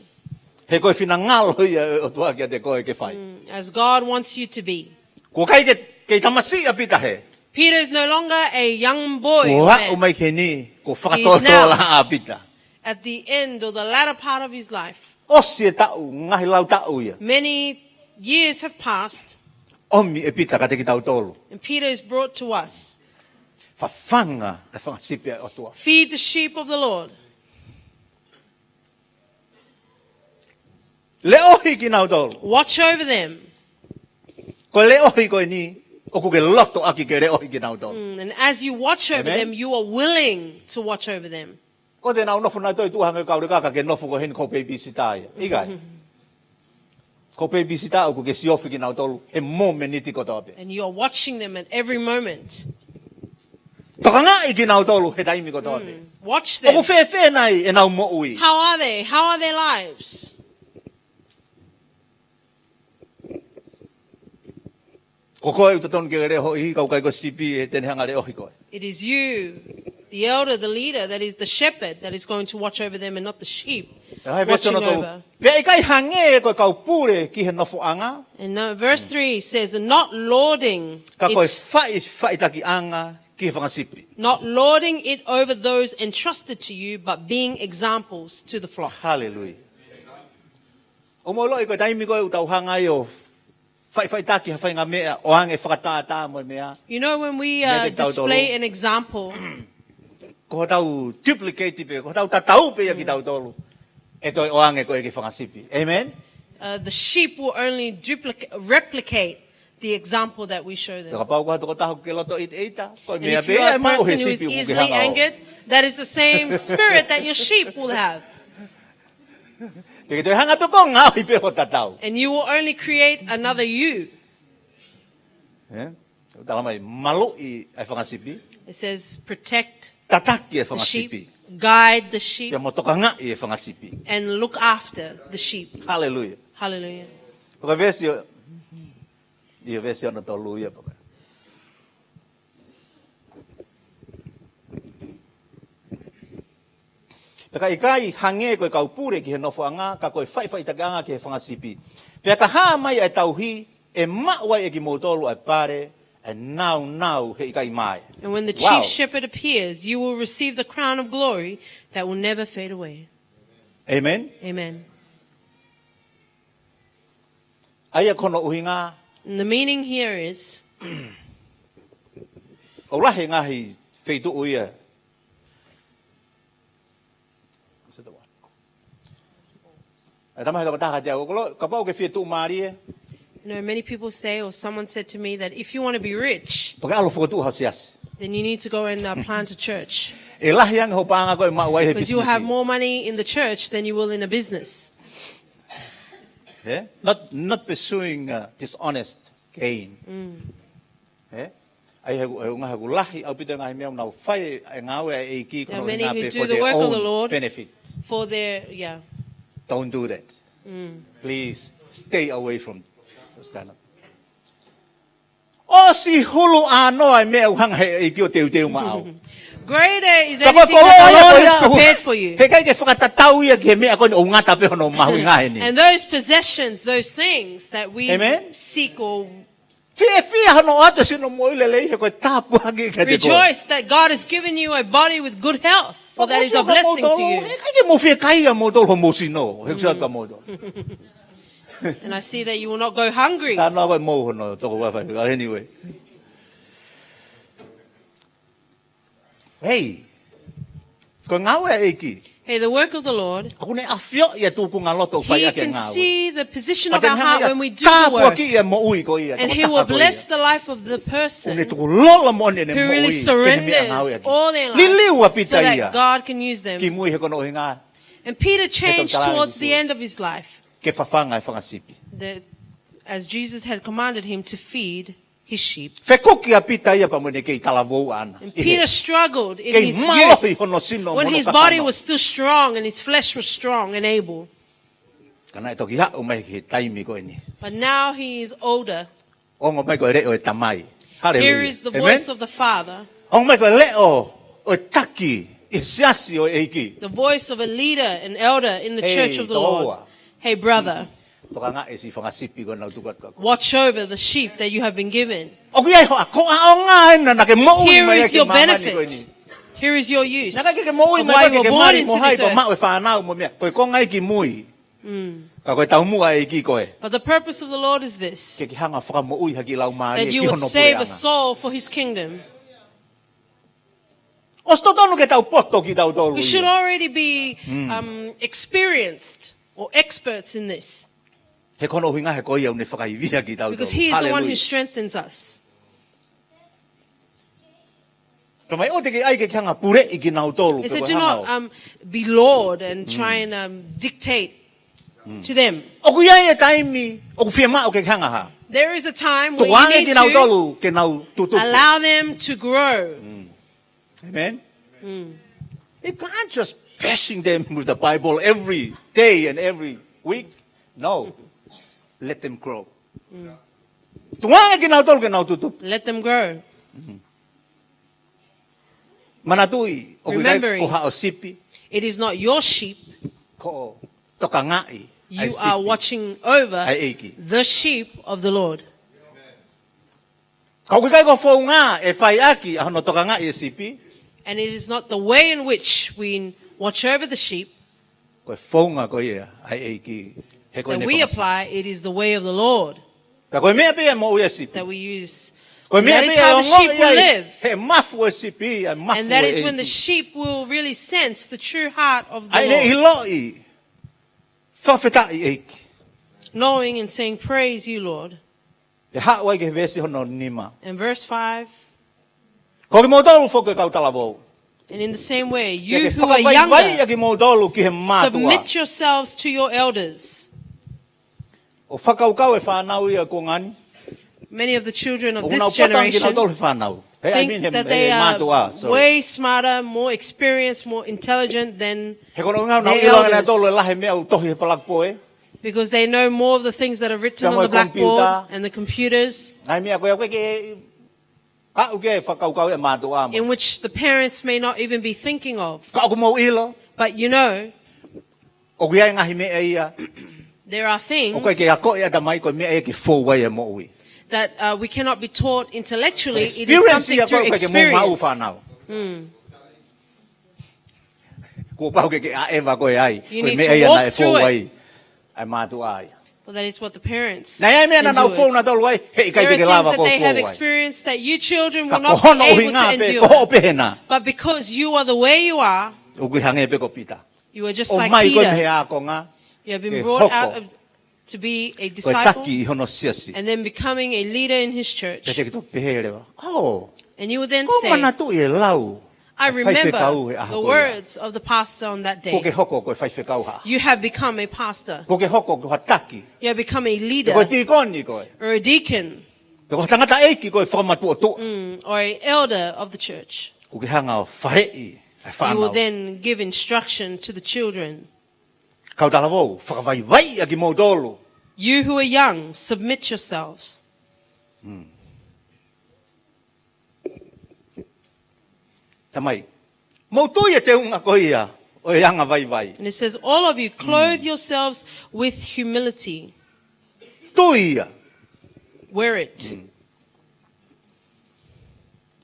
He ko e finangalo ia ʻo e ʻOtua kiate koe ke fai. Mm, as God wants you to be. Kuo ʻikai ke, kei tamasiʻi ʻa Pita hē. Peter is no longer a young boy or man. Kuo aʻu mai ki heni, kuo fakatōtōlaʻā ʻa Pita. He is now at the end or the latter part of his life. ʻOsi e taʻu, ngaahi lau taʻu ia. Many years have passed. ʻOmi ʻe Pita kiate kitautolu. And Peter is brought to us. Fafanga e fanga sipi ʻa e ʻOtua. Feed the sheep of the Lord. Leʻohi kinautolu. Watch over them. Ko e leʻohi ko eni, ʻoku ke loto ʻaki ke leʻohi kinautolu. Mm, and as you watch over them, you are willing to watch over them. Amen. Ko ʻete nau nofo nautolu ʻi tuʻa hangē ko e kau leka ka ke nofo ko heni ko e babysitter ia. ʻIkai. Ko e babysitter ʻoku ke siofi kinautolu he momeniti kotoa pē. And you are watching them at every moment. Tokangaʻi kinautolu he taimi kotoa pē. Mm. Watch them. ʻOku fēfē nai ʻenau moʻui? How are they? How are their lives? Ko koe ʻoku totonu ke leʻohi, ka ʻoku ʻikai ko e sipi ʻe te ne hanga leʻohi koe. It is you, the elder, the leader, that is the shepherd, that is going to watch over them and not the sheep watching over. Pea ʻikai hangē ko e kau pule ki he nofoʻanga. And now verse three says, "Not lording it." Ka ko e faʻifaʻitakiʻanga ki he fanga sipi. Not lording it over those entrusted to you, but being examples to the flock. Hallelujah. ʻOku mou ʻiloʻi ko e taimi ko ē ʻoku tau hanga ai ʻo faʻifaʻitaki ha faʻahinga meʻa ʻo ʻoange fakatātā mo e meʻa. You know, when we, uh, display an example, ko hotau duplicate pē, ko hotau tatau pē ia kitautolu. ʻE toe ʻoange ko ē ki he fanga sipi. Amen? Uh, the sheep will only duplica-, replicate the example that we show them. Pea kapau ko ha tokotaha ʻoku ke loto ʻiteʻita, ko e meʻa pē ia ʻe maʻu he sipi ʻoku ke hanga ʻo. And if you are a person who is easily angered, that is the same spirit that your sheep will have. Te ke toe hanga pē koe ʻo ngaohi pē ho tatau. And you will only create another you. Ē? Tala mai, maluʻi e fanga sipi. It says, "Protect the sheep, guide the sheep, and look after the sheep." Tataki e fanga sipi. Pea mo tokangaʻi e fanga sipi. Hallelujah. Hallelujah. Ko e veesi ʻo, ʻi he veesi ono tolu ia paka. Pea ka ʻikai hangē ko e kau pule ki he nofoʻanga, ka ko e faʻifaʻitakiʻanga ki he fanga sipi. Pea ka hā mai ʻa e tauhi, ʻe maʻu ai ʻe kimoutolu ʻa e pale ʻe nāunau he ʻikai mae. Wow. And when the chief shepherd appears, you will receive the crown of glory that will never fade away. Amen. Amen. ʻA ia ko hono ʻuhinga. And the meaning here is, ʻoku lahi e ngaahi feituʻu ia. Is it the one? ʻE tala mai he tokotaha kiate au, kapau ʻoku ke fie tuʻumālie. You know, many people say, or someone said to me that if you want to be rich, Pea ke ʻalu ʻo fokotuʻu ha siasi. Then you need to go and, uh, plant a church. ʻE lahi ange hoʻo paʻanga ko ē ʻe maʻu ai he pisinisi. 'Cause you will have more money in the church than you will in a business. Yeah? Not, not pursuing, uh, dishonest gain. Mm. Yeah? ʻA ia he, he ʻuhinga he ʻoku lahi ʻaupito e ngaahi meʻa ʻoku nau fai e ngāue ʻa e ʻEiki ko hono ʻuhinga pē for their own benefit. There are many who do the work of the Lord for their, yeah. Don't do that. Mm. Please stay away from those kind of. ʻOsi hulu ʻānoa e meʻa ʻoku hanga he ʻEiki ʻo teuteu maʻau. Greater is anything that the Lord has prepared for you. He ʻikai ke fakatatau ia ki he meʻa ko eni ʻoku ngata pē hono mahuʻinga heni. And those possessions, those things that we seek or. Amen. Fiefia hono ʻoatu e sino moʻui lelei he ko e tāpuaki kiate koe. Rejoice that God has given you a body with good health, for that is a blessing to you. He ʻikai ke mou fiekaia moutolu hoʻomou sino, he ʻoku ʻikai ke mou. And I see that you will not go hungry. Tā noa ko e mou hono toko ua fai. Anyway. Hey. Ko e ngāue ʻa e ʻEiki. Hey, the work of the Lord. ʻOku ne ʻafioʻi e tūkunga loto ʻoku fai ʻaki e ngāue. He can see the position of our heart when we do the work. Pea te ne hanga ia ʻo tāpuakiʻi e moʻui ko ia, tokotaha ko ia. And he will bless the life of the person who really surrenders all their life so that God can use them. ʻOku ne tukulolo moʻoni ʻene moʻui ki he meʻa ngāue ʻa e ʻEiki. Liliu ʻa Pita ia. Kimui he ko hono ʻuhinga. And Peter changed towards the end of his life. Ke fafanga e fanga sipi. That, as Jesus had commanded him to feed his sheep. Fekuki ʻa Pita ia pea mo ʻene kei talavou ʻaʻana. And Peter struggled in his youth. Kei mālohi hono sino mo hono kakano. When his body was still strong and his flesh was strong and able. Ka naʻe toki aʻu mai ki he taimi ko eni. But now he is older. Ongo mai ko e leʻo e tamai. Hallelujah. Here is the voice of the Father. ʻOmai ko e leʻo ʻo e taki ʻi he siasi ʻo e ʻEiki. The voice of a leader, an elder in the church of the Lord. Hey, brother. Tokangaʻi e siʻi fanga sipi ko ē naʻa ku tuku atu kia koe. Watch over the sheep that you have been given. ʻOku ʻi ai ho ʻaonga ʻena naʻa ke moʻui mai ai ki māmani ko eni. Here is your benefit. Here is your use. Naʻa ke ke moʻui mai ai ke ke mali mo hai ko maʻu e fānau mo e meʻa. Ko e konga ia ki mui. Ka ko e taumuʻa ʻa e ʻEiki ko ē. But the purpose of the Lord is this, ke ke hanga ʻo fakamoʻui ha kiʻi laumālie ki hono puleʻanga. That you would save a soul for his kingdom. ʻOsi totonu ke tau poto kitautolu ia. We should already be, um, experienced or experts in this. He ko hono ʻuhinga he ko ia ʻoku ne fakaivia kitautolu. Because he is the one who strengthens us. Hallelujah. Tamai, ʻoua te ke ʻai ke ke hanga ʻo puleʻi kinautolu. He said, "Do not, um, be lord and try and, um, dictate to them." ʻOku ʻi ai e taimi ʻoku fiemaʻu ke ke hanga ʻo hā? There is a time when you need to tukuange kinautolu ke nau tutupu. Allow them to grow. Amen? You can't just bashing them with the Bible every day and every week. No. Let them grow. Tukuange kinautolu ke nau tutupu. Let them grow. Manatuʻi, ʻoku ʻikai ko haʻo sipi. Remembering, it is not your sheep. Ko hoʻo tokangaʻi ʻa e sipi ʻa e ʻEiki. You are watching over the sheep of the Lord. Ka ʻoku ʻikai ko e founga ʻe fai ʻaki ʻa hono tokangaʻi e sipi. And it is not the way in which we watch over the sheep. Ko e founga ko ia ʻa e ʻEiki, he ko ʻene fanga sipi. That we apply, it is the way of the Lord. Pea ko e meʻa pē ia ʻe moʻui ai e sipi. That we use. Ko e meʻa pē ia ʻe ongoʻi ai he mafu e sipi, ʻa e mafu e ʻEiki. And that is how the sheep will live. And that is when the sheep will really sense the true heart of the Lord. ʻA ia ʻiloʻi, fakafetaʻi ʻEiki. Knowing and saying, "Praise you, Lord." Pea haʻu ai ki he veesi hono nima. And verse five. Ko kimoutolu foki kau talavou. And in the same way, you who are younger, submit yourselves to your elders. Ke ke fakavaivaiʻi ʻa kimoutolu ki he mātuʻa. ʻOku fakakaukau e fānau ia ʻo e kuonga ni. Many of the children of this generation think that they are way smarter, more experienced, more intelligent than their elders. ʻOku nau ʻaupito ʻanautolu he mātuʻa, sorry. He ko hono ʻuhinga naʻa nau ʻilo ange ʻanautolu e lahi e meʻa ʻoku tohi he palakipō. Because they know more of the things that are written on the blackboard and the computers. Pea mo e komipiuta. Ngaahi meʻa ko ia ʻoku ʻikai ke aʻu ki ai e fakakaukau ʻa e mātuʻa mo. In which the parents may not even be thinking of. Ka ʻoku mou ʻilo. But you know, ʻoku ʻi ai e ngaahi meʻa ia. There are things ʻoku ʻikai ke akoʻi ʻe ha tamai, ko e meʻa ia ke fou ai e moʻui. That, uh, we cannot be taught intellectually. Ko e experience ia ko ē ʻoku ʻikai ke mou maʻu fānau. It is something through experience. Mm. Kuo pau ke ke ʻaʻeva koe ai. You need to walk through it. Ko e meʻa ia naʻe fou ai ʻa e mātuʻa ia. Well, that is what the parents endured. Naʻe ʻi ai e meʻa naʻa nau fou nautolu ai, heʻikai te ke lava koe ʻo fou ai. There are things that they have experienced that you children will not be able to endure. Ka ko hono ʻuhinga pē, ko hoʻo pehē na. But because you are the way you are, ʻoku ke hangē pē ko Pita. You are just like Peter. ʻOmai koe mei he ākonga, ke hoko. You have been brought out of to be a disciple, ko e taki ʻi hono siasi. And then becoming a leader in his church. Pea te ke toki pehē leva, "Oh, and you will then say, ko u manatuʻi e lau ʻa e faifekau he ʻaho ko ia. I remember the words of the pastor on that day. Kuo ke hoko ko e faifekau ha." You have become a pastor. Kuo ke hoko ko ha taki. You have become a leader. Pe ko e tīkoni koe. Or a deacon. Pe ko ha tangataʻeiki koe fakamatuʻotuʻa. Mm, or a elder of the church. Kuo ke hanga ʻo faleʻi ʻa e fānau. You will then give instruction to the children. Kau talavou, fakavaivaiʻi ʻa kimoutolu. You who are young, submit yourselves. Hmm. Tamai, mou tui e teunga ko ia ʻo e anga vaivai. And it says, "All of you, clothe yourselves with humility." Tui ia. Wear it. Hmm.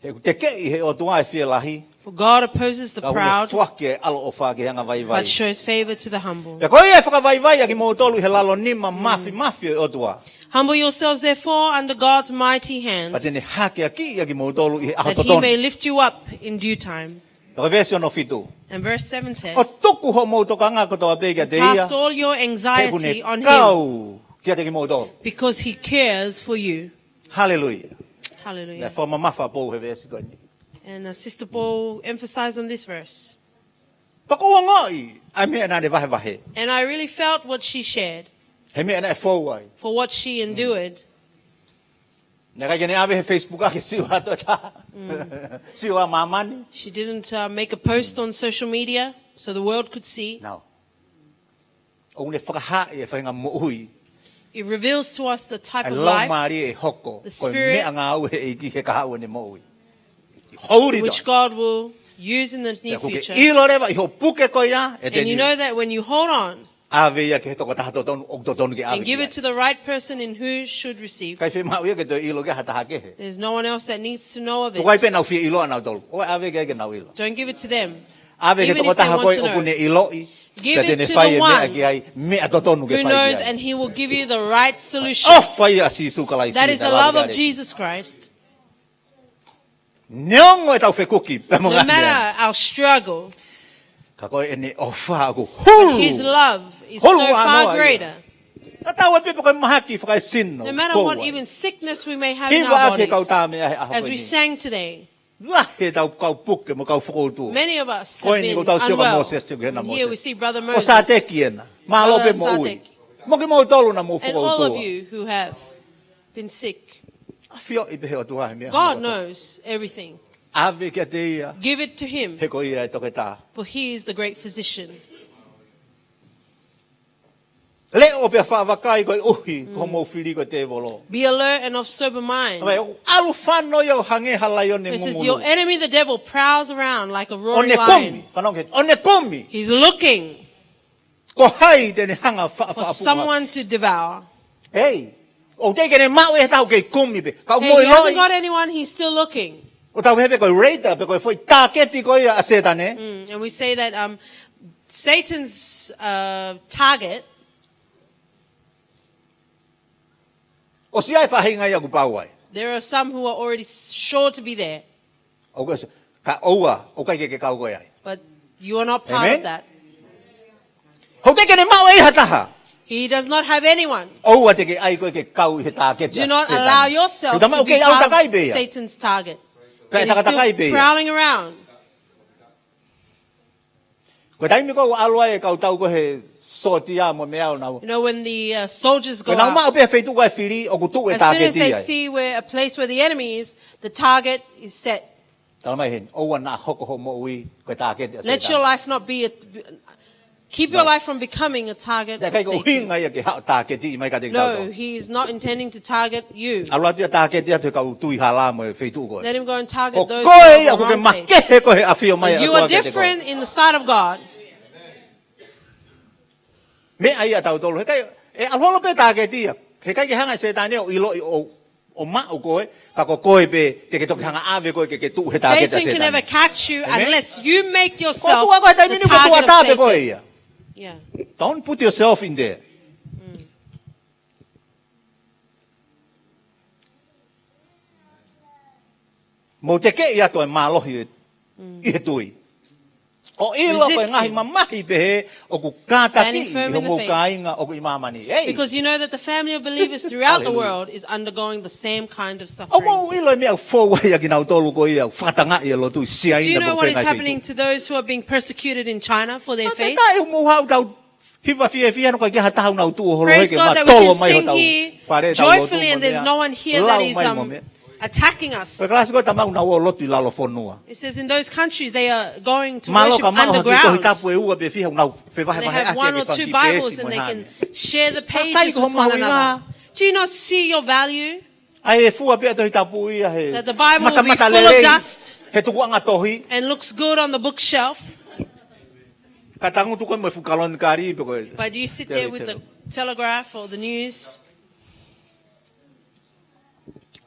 He ʻoku tekeʻi ʻe he ʻOtua e fielahi. For God opposes the proud, ka ʻoku ne foaki e ʻaloʻofa ki he anga vaivai. But shows favor to the humble. Pea ko ia ʻe fakavaivai ʻa kimoutolu ʻi he lalo nima māfimafi ʻo e ʻOtua. Humble yourselves, therefore, under God's mighty hand, pea te ne hakeakiʻi ʻa kimoutolu ʻi he ʻaho totonu. That he may lift you up in due time. Pea ko e veesi hono fitu. And verse seven says, ʻo tuku hoʻomou tokanga kotoa pē kiate ia. Cast all your anxiety on him, he ʻoku ne kau kiate kimoutolu. Because he cares for you. Hallelujah. Hallelujah. Naʻe fakamamafa ʻa Paul he veesi ko eni. And, uh, Sister Paul emphasized on this verse. Pea ʻoku ou ongoʻi ʻa e meʻa naʻa ne vahevahe. And I really felt what she shared. He meʻa naʻe fou ai. For what she endured. Naʻe ʻikai ke ne ʻave he Facebook ʻaki e sio atu ʻa e taha. Mm. Sio ʻa māmani. She didn't, uh, make a post on social media so the world could see. No. ʻOku ne fakahaaʻi e faʻahinga moʻui It reveals to us the type ʻA e of life laumālie ʻe hoko, the ko e Spirit meʻangāue ʻe he ʻEiki he kahaʻu ʻene moʻui. Holy which God will use in the near Pea kuo ke future. ʻilo leva ʻi hoʻo puke ko ia, ʻe And you know that when you hold on ʻave ia ki he tokotaha totonu, ʻoku totonu ke ʻave and give ki it to the right person in who should receive, ai. ʻIkai fiemaʻu ia ke toe ʻilo ki ai ha taha kehe. There's no one else that needs to know of Tuku ai pē it. ʻenau fie ʻiloa ʻanautolu. ʻOua ʻave ki ai ke nau ʻilo. Don't give it to them. ʻAve ki he Even if they tokotaha want ko ē to ʻoku know. ne ʻiloʻi, Give pea te it ne to fai the e meʻa one ki ai, meʻa totonu ke who fai knows, ki ai. And he will give you the right solution. ʻOfa ia ʻa Sīsū Kalaisi. That is Naʻe the love lave of ki ai. Jesus Christ. Neongo ʻetau fekuki, pea mo No ngaahi matter meʻa. Our struggle, Ka ko ʻene ʻofa ʻoku hulu. His love is Hulu so ʻanoa far ia. Greater. Tatau ai pē pe ko e mahaki fakaesino. No matter Ko what, ua. Even sickness we may have in Hiva our ake he kau bodies. tā meʻa he ʻaho As we ni. Sang today, Lahi ʻetau kau puke mo e kau fokoutua. Many of us Ko have eni been ko tau sio ka unwell. Mōsese, ko hena And here we Mōsese. See Brother Ko Moses. Sāteki ena. Mālō pē Brother moʻui. Sāteki. Mo kimoutolu naʻa mou And all of fokoutua. You who have been sick. ʻAfioʻi pē he ʻOtua he meʻa. God Hoko. Knows everything. ʻAve kiate ia. Give it to him. He ko ia e toketā. For he is the great physician. Leʻo pea faʻa vakai koeʻuhi, ko hoʻomou fili ko e tēvolo. Be alert and of sober mind. Vai, ʻoku ʻalu fano ia ʻo hangē ha laione. This is your Enemy, the devil, prowls around like a ʻO roaring ne lion. Kumi, fanongo ki he, ʻo ne kumi. He's looking Ko hai te ne hanga faʻa- for someone to devour. Hei, ʻoku teʻeki ke ne maʻu e tau kei kumi pē. Ka ʻoku Hey, mo he hasn't ʻiloʻi. Got anyone, he's still looking. ʻOku tau pehē pē ko e radar, pe ko e foʻi tāketi ko ia ʻa Sētane. Mm, and we say that um, Satan's uh, target, ʻOsi ʻi ai e faʻahinga ia ʻoku pau ai. There are some who are already sure to be there. ʻOku ʻosi, ka ʻoua, ʻoku ʻikai ke ke kau koe ai. But you are not part Amen. Of that. ʻOku teʻeki ke ne maʻu ʻe ia ha taha. He does not have anyone. ʻOua te ke ʻai koe ke kau ʻi he tāketi ʻa Sētane. Do not allow yourself Ka tama to ʻoku be kei ʻalu part takai of pē ia. Satan's target. Kae And he's takatakai pē still ia. Prowling around. Ko e taimi ko ē ʻoku ʻalu ai e kau tau ko ē he sōtia mo e meʻa ʻo nau. You know, when the uh, soldiers go Ko ʻenau out, maʻu pē feituʻu ko ē fili ʻoku tuʻu e as soon as tāketi they ai. See where a place where the enemy is, the target is set. Tala mai heni, ʻoua naʻa hoko hoʻo moʻui ko e tāketi ʻa Sētane. Let your life not be a, keep your life from becoming a target. Naʻe ʻikai ko e ʻuhinga ia ke haʻu ʻo tāketiʻi mai kiate kitautolu. No, he is not intending to target you. ʻAlu atu ia ʻo tāketi atu he kau tui hala mo e feituʻu ko ē. Let him go and target those Ko koe who ia have ʻoku ke wrong faith. Makehe koe he ʻafio mai ʻa e ʻOtua kiate koe. But you are different in the sight of God. Meʻa ia ʻa tautolu. He ʻikai, ʻe ʻalu holo pē tāketi ia. He ʻikai ke hanga ʻe Sētane ʻo ʻiloʻi ʻo, ʻo maʻu koe, ka ko koe pē te ke toki hanga ʻo ʻave koe ke ke tuʻu he tāketi ʻa Sētane. Satan can never catch you Amen. Unless you make yourself Ko tua ko e taimi the ni ko tua target of tape koe Satan. Ia. Yeah. Don't put yourself in there. Mou tekeʻi atu e mālohi ʻi he tui. ʻO ʻilo ko e Resist ngaahi him. Mamahi pehē ʻoku kātaki Standing firm ʻi in the homou faith. Kāinga ʻoku ʻi māmani. Ei. Because you know that the family of believers throughout the Hallelujah. World is undergoing the same kind of ʻOku mau sufferings. ʻilo e meʻa ʻoku fou ai ʻa kinautolu ko ia ʻoku fakatangaʻi e lotu ʻi Siaina. Do you know Pea what is fengai happening feituʻu. To those who are being persecuted in China for their Ka faith? Fengai ʻoku mau haʻu tau hiva fiefia no ka kia ha taha ʻoku nau tuʻu holo Praise heke God ma that we tolo can mai sing hotau here fale tau lotu joyfully mo and there's mea. No one here that Lau is mai um, mo mea. Attacking us. Ko e kalasi ko e tamau nau ō lotu ʻi lalo fonua. It says in those countries they are going to Mālō worship ka maʻu ha kiʻi tohi underground. Tapu ʻe ua pe fiha ʻoku nau They fevahevaheʻaki have one or ke fai two ki Bibles peesi and mo they e can hā meʻa. Share the Kakai pages ko with one homau another. Ngaahi. Do you not see your value? ʻA e fua pē ʻa e tohi tapu ia he. That the Bible will be full of dust. He tukuʻanga tohi. And looks good on the bookshelf. Ka tangutu ko e mo e fuʻu kaloni kali pe ko e. But you sit there with the telegraph or the news.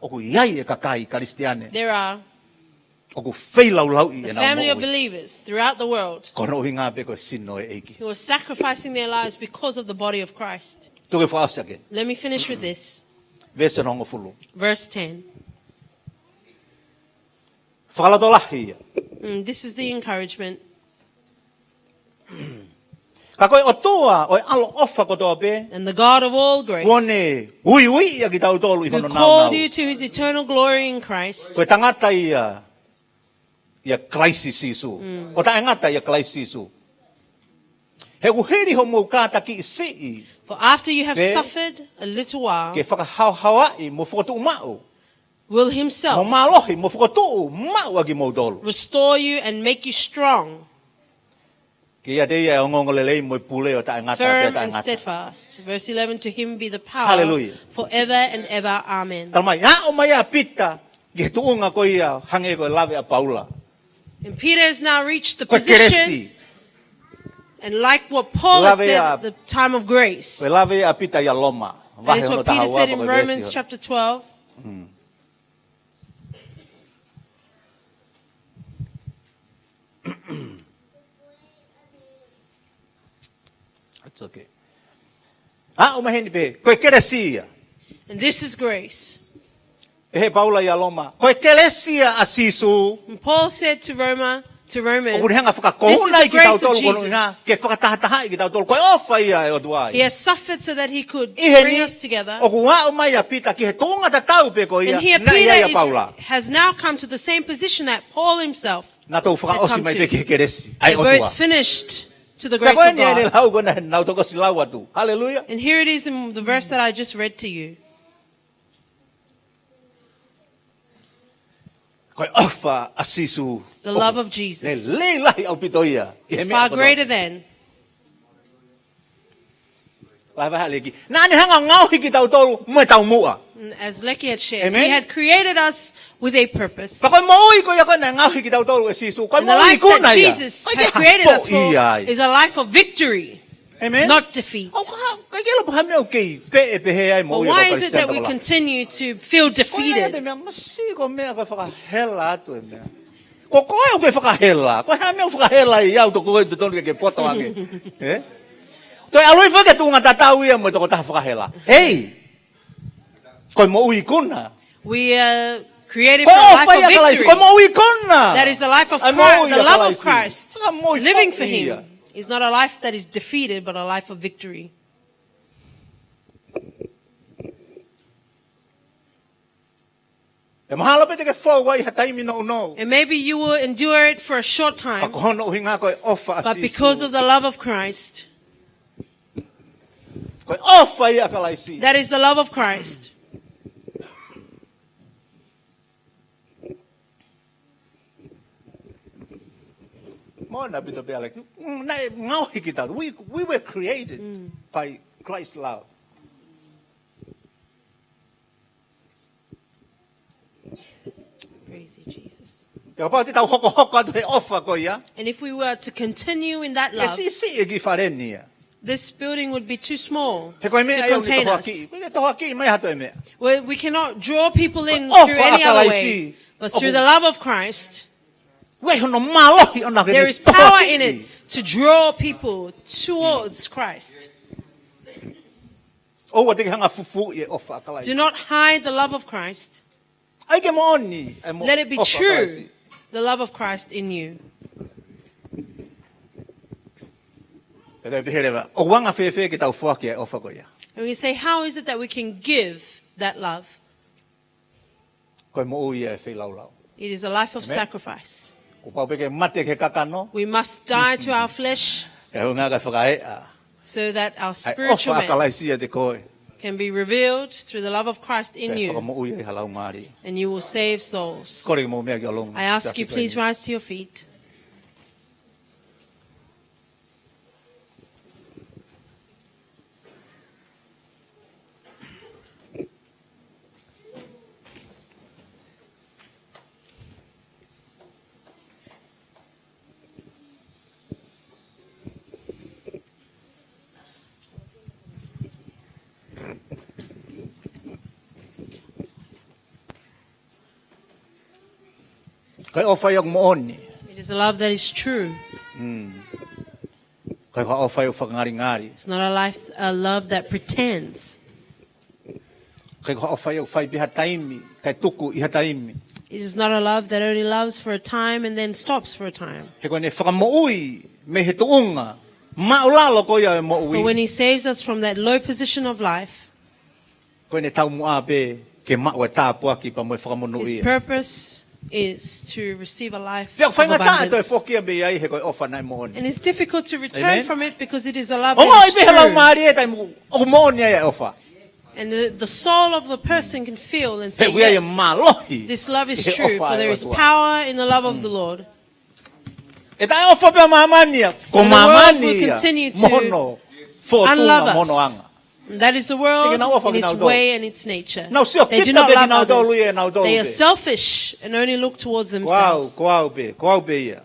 ʻOku ʻi ai e kakai Kalisitiane. There are ʻOku feilaulauʻi the ʻenau family of moʻui. Believers throughout the world Ko hono ʻuhinga pē ko e sino e ʻEiki. Who are sacrificing their lives because of the body of Christ. Tuku ke fakaʻosi ʻaki. Let me finish with this. Veesi hongofulu. Verse ten. Fakalotolahi ia. Mm, this is the encouragement. Ka ko e ʻOtua ʻo e ʻaloʻofa kotoa pē. And the God of all grace, Kuo ne uiuiʻi ʻa kitautolu ʻi who hono called nāunau. You to his eternal glory in Christ. Ko e tangata ia, ia Kalaisi Sīsū. ʻO taʻengata ia Kalaisi Sīsū. He ʻoku hili homou kātakiʻi siʻi. For after you have Pe- suffered a little while, Ke fakahaohaoaʻi mo fokotuʻu maʻu. Will himself Mo mālohi, mo fokotuʻu maʻu ʻa kimoutolu. Restore you and make you strong. Ke ʻiate ia ʻa e ongoongolelei mo e pule ʻo taʻengata pea taʻengata. Firm and steadfast. Verse eleven, to him be the power forever and ever. Hallelujah. Amen. Tala mai, aʻu mai ʻa Pita ki he tuʻunga ko ia hangē ko e lave ʻa Paula. And Peter has now reached the position, ko e kelesi, and like what Paul has said, the time of grace. Lave ʻa, ko e lave ʻa Pita ʻia Loma. That is what Peter said in Romans chapter twelve. Vahe hono taha ua ko e veesi. Mm. That's okay. Aʻu mai heni pē, ko e kelesi ia. And this is grace. Pehē ʻe Paula ʻia Loma, ko e kelesi ia ʻa Sīsū. And Paul said to Roma, to Romans, ʻoku ne hanga ʻo fakakouna kitautolu, this is the grace of Jesus. Ke fakatahatahaʻi kitautolu. Ko e ʻofa ia ʻa e ʻOtua ia. He has suffered so that he could bring us together. ʻI heni, ʻoku aʻu mai ʻa Pita ki he tuʻunga tatau pē ko ia naʻe ʻi ai ʻa Paula. And here Peter is, has now come to the same position that Paul himself had come to. Naʻa nau fakaʻosi mai pē ki he kelesi ʻa e ʻOtua. They're both finished to the grace of God. Pea ko eni ʻa e lau ko ē naʻa nau toki ʻosi lau atu. Hallelujah. And here it is in the verse that I just read to you. Ko e ʻofa ʻa Sīsū. The love of Jesus. ʻOku lelei lahi ʻaupito ia ʻi he meʻa kotoa. It's far greater than. Vahevahe ʻa e ʻEiki. Naʻa ne hanga ʻo ngaohi kitautolu mo e taumuʻa. And as Leki had shared, amen, he had created us with a purpose. Pea ko e moʻui ko ia ko ē naʻe ngaohi kitautolu ʻe Sīsū, ko e moʻui ikuna ia. And the life that Jesus had created us for is a life of victory, amen, not defeat. ʻOku ʻikai ke ʻilo pe ko e hā e meʻa ʻoku kei pehē ai e moʻui ʻa e Kalisitiane tokolahi. But why is it that we continue to feel defeated? Ko e ʻai atu e meʻa, masiʻi ko e meʻa ko e fakahela atu e meʻa. Ko koe ʻoku ke fakahela. Ko e hā e meʻa ʻoku fakahela ai au, tokua ʻoku totonu ke ke poto ange. Ē? Toe ʻalu hifo ki he tuʻunga tatau ia mo e tokotaha fakahela. Hei! Ko e moʻui ikuna. We are created for a life of victory. Ko e ʻofa ia ʻa Kalaisi, ko e moʻui ikuna. That is the life of Christ, the love of Christ. Ko e moʻui ikuna. Living for him is not a life that is defeated, but a life of victory. ʻE mahalo pē te ke fou ai ha taimi nounou. And maybe you will endure it for a short time. Ka ko hono ʻuhinga ko e ʻofa ʻa Sīsū. But because of the love of Christ. Ko e ʻofa ia ʻa Kalaisi. That is the love of Christ. Moʻoni ʻaupito pē ʻa e ʻEiki. Mm, naʻe ngaohi kitautolu. We, we were created, mm, by Christ's love. Praise you, Jesus. Te kapau te tau hokohoko atu he ʻofa ko ia. And if we were to continue in that love, ʻe siʻisiʻi e kiʻi fale ni ia. This building would be too small to contain us. He ko e meʻa ia ʻoku ne tohoakiʻi. Ko e tohoakiʻi mai ha toe meʻa. We, we cannot draw people in through any other way, but through the love of Christ, ko e ʻofa ʻa Kalaisi. ʻOku ʻi ai hono mālohi ʻona ke ne tohoakiʻi. There is power in it to draw people towards Christ. ʻOua te ke hanga ʻo fufuuʻi e ʻofa ʻa Kalaisi. Do not hide the love of Christ. ʻAi ke moʻoni e mo-, ʻofa ʻa Kalaisi. Let it be true, the love of Christ in you. Pea te u pehē leva, ʻoku anga fēfē ke tau foaki e ʻofa ko ia? And we say, how is it that we can give that love? Ko e moʻui ia ʻo e feilaulau. It is a life of sacrifice. Amen. Kuo pau pē ke mate ki he kakano. We must die to our flesh. Kae ʻuhinga kae fakaeʻa. So that our spiritual man ʻa e ʻofa ʻa Kalaisi ʻiate koe. Can be revealed through the love of Christ in you. Kae fakamoʻui ai ha laumālie. And you will save souls. Kole ke mou meʻa ki ʻolunga. I ask you, please rise to your feet. Ko e ʻofa ia ʻoku moʻoni. It is a love that is true. Mm. ʻIkai ko ha ʻofa ia ʻoku fakangalingali. It's not a life, a love that pretends. ʻIkai ko ha ʻofa ia ʻoku fai pē ha taimi, kae tuku ʻi ha taimi. It is not a love that only loves for a time and then stops for a time. He ko ʻene fakamoʻui mei he tuʻunga māʻulalo ko ia e moʻui. For when he saves us from that low position of life, ko ʻene taumuʻa pē ke maʻu e tāpuaki pea mo e fakamonūʻia. His purpose is to receive a life of abundance. Pea ʻoku faingataʻa e toe foki ia mei ai he ko e ʻofa naʻe moʻoni. And it's difficult to return from it because it is a love that is true. Amen. ʻOku ʻi ai pē ha laumālie ʻi he taimi ʻoku moʻoni ai e ʻofa. And the, the soul of the person can feel and say, yes, this love is true, for there is power in the love of the Lord. He ʻoku ʻi ai e mālohi ʻi he ʻofa ʻa e ʻOtua. ʻE taʻeʻofa pē ʻa māmani ia. Ko māmani ia. And the world will continue to mo hono foʻi tuʻunga, unlove us. Mo hono anga. And that is the world in its way and its nature. They do not love others. Nau sio kita pē kinautolu ia, nautolu pē. They are selfish and only look towards themselves. Ko au, ko au pē, ko au pē ia.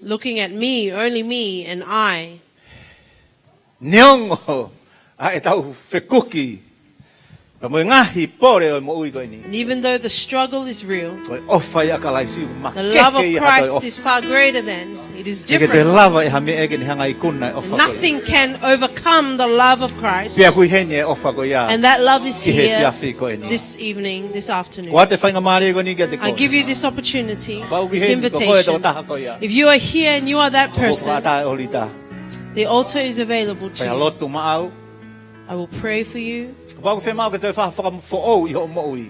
Looking at me, only me, and I. Neongo ʻa ʻetau fekuki pea mo e ngaahi pole ʻo e moʻui ko eni, and even though the struggle is real, ko e ʻofa ia ʻa Kalaisi ʻoku makehe ia ʻa e ʻofa. The love of Christ is far greater than, it is different. ʻE ʻikai ke toe lava ʻe ha meʻa ke ne hanga ʻo ikuna e ʻofa ko ia. Nothing can overcome the love of Christ. Pea ʻoku ʻi heni e ʻofa ko ia. And that love is here this evening, this afternoon. ʻI heʻeku ʻoatu e faingamālie ko eni kiate koe. I give you this opportunity, this invitation. Kapau ʻoku ʻi heni koe, ko koe e tokotaha ko ia. If you are here and you are that person, ko e ʻata ʻe ʻolita. The altar is available to you. Fai ha lotu maʻau. I will pray for you. Kapau ʻoku fiemaʻu ke toe fai ha fakafoʻou ʻi hoʻo moʻui,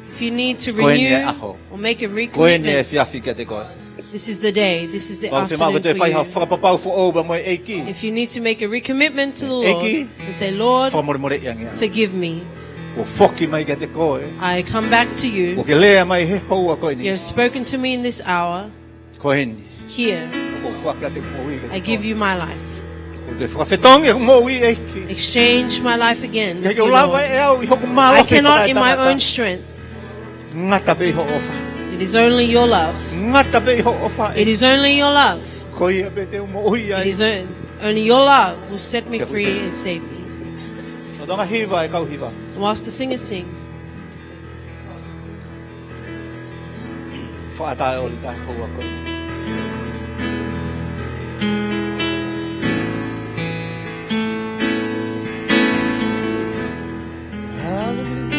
if you need to renew or make a recommitment, ko eni e ʻaho. Ko eni e efiafi kiate koe. This is the day. This is the afternoon for you. Kapau ʻoku fiemaʻu ke toe fai ha fakapapau foʻou pea mo e ʻEiki. If you need to make a recommitment to the Lord and say, ʻEiki, Lord, fakamolemoleʻi ange au. Forgive me. Kuo u foki mai kiate koe. I come back to you. Kuo ke lea mai he houa ko eni. You have spoken to me in this hour. Ko eni. Here, ʻOku ou foaki atu ʻeku moʻui kiate koe. I give you my life. ʻOku ou fakafetongi ʻeku moʻui, ʻEiki. Exchange my life again with you, Lord. ʻIkai ke u lava ʻe au ʻi hoku mālohi fakatangata. I cannot in my own strength. Ngata pē ʻi hoʻo ʻofa. It is only your love. Ngata pē ʻi hoʻo ʻofa, ʻEiki. It is only your love. Ko ia pē te u moʻui ai. It is on-, only your love will set me free and save me. Ko e tonga hiva e kau hiva. Whilst the singers sing. Fai ʻata ʻe ʻolita he houa ko eni. Hallelujah.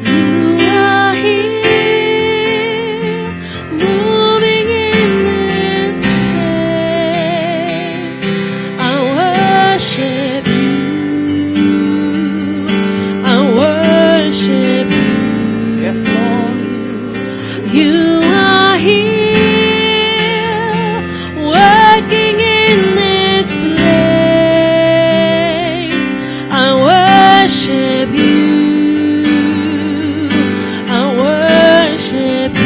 You are here, moving in this place. I worship you. I worship you. Yes, Lord. You are here, working in this place. I worship you. I worship you.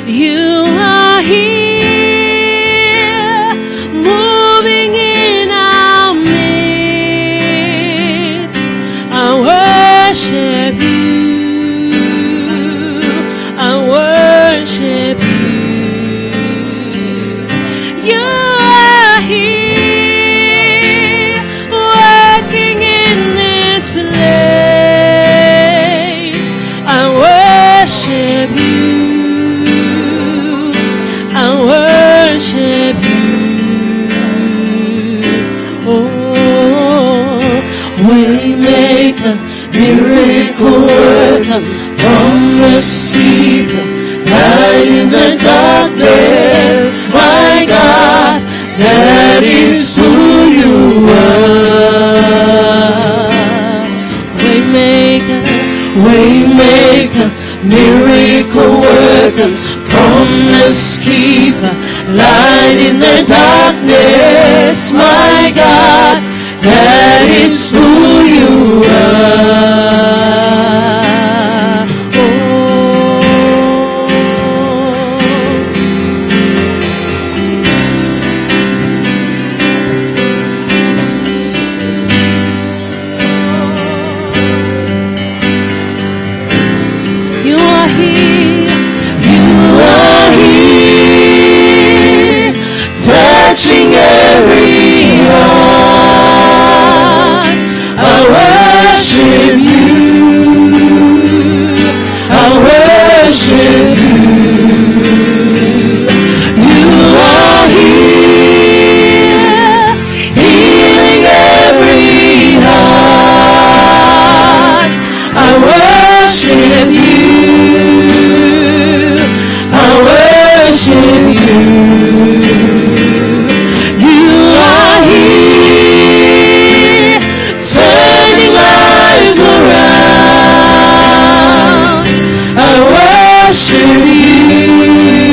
You are here, moving in our midst. I worship you. I worship you. You are here, working in this place. I worship you. I worship you. Oh, waymaker, miracle worker, promise keeper, light in the darkness, my God, that is who you are. Waymaker, waymaker, miracle worker, promise keeper, light in the darkness, my God, that is who you are. Oh. You are here. You are here, touching every heart. I worship you. I worship you. You are here, healing every heart. I worship you. I worship you. You are here, turning lives around. I worship you.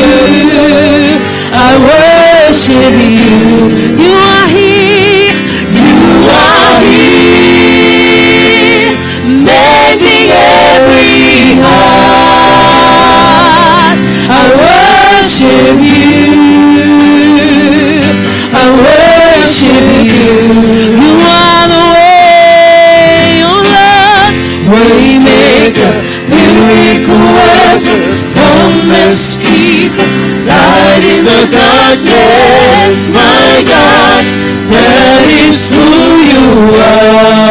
You are here. You are here. Mending every heart. I worship you. I worship you. You are the way, oh Lord. Waymaker, miracle worker, promise keeper, light in the darkness, my God, that is who you are.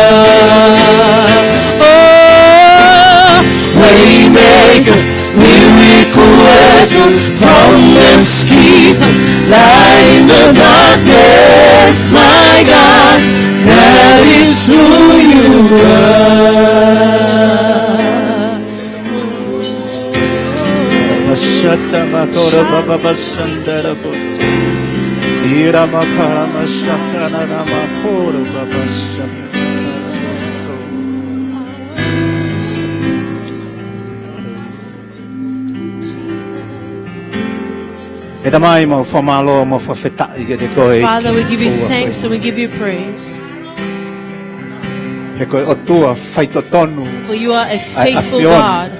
Oh, waymaker, miracle worker, promise keeper, light in the darkness, my God, that is who you are. Bashata makoro baba bashandara bos. Ira makara mashata na na makoro baba bashandara bos. ʻE Tamai, mau fakamālō, mau fakafetaʻi kiate koe. Father, we give you thanks and we give you praise. He ko e ʻOtua faitotonu. For you are a faithful God.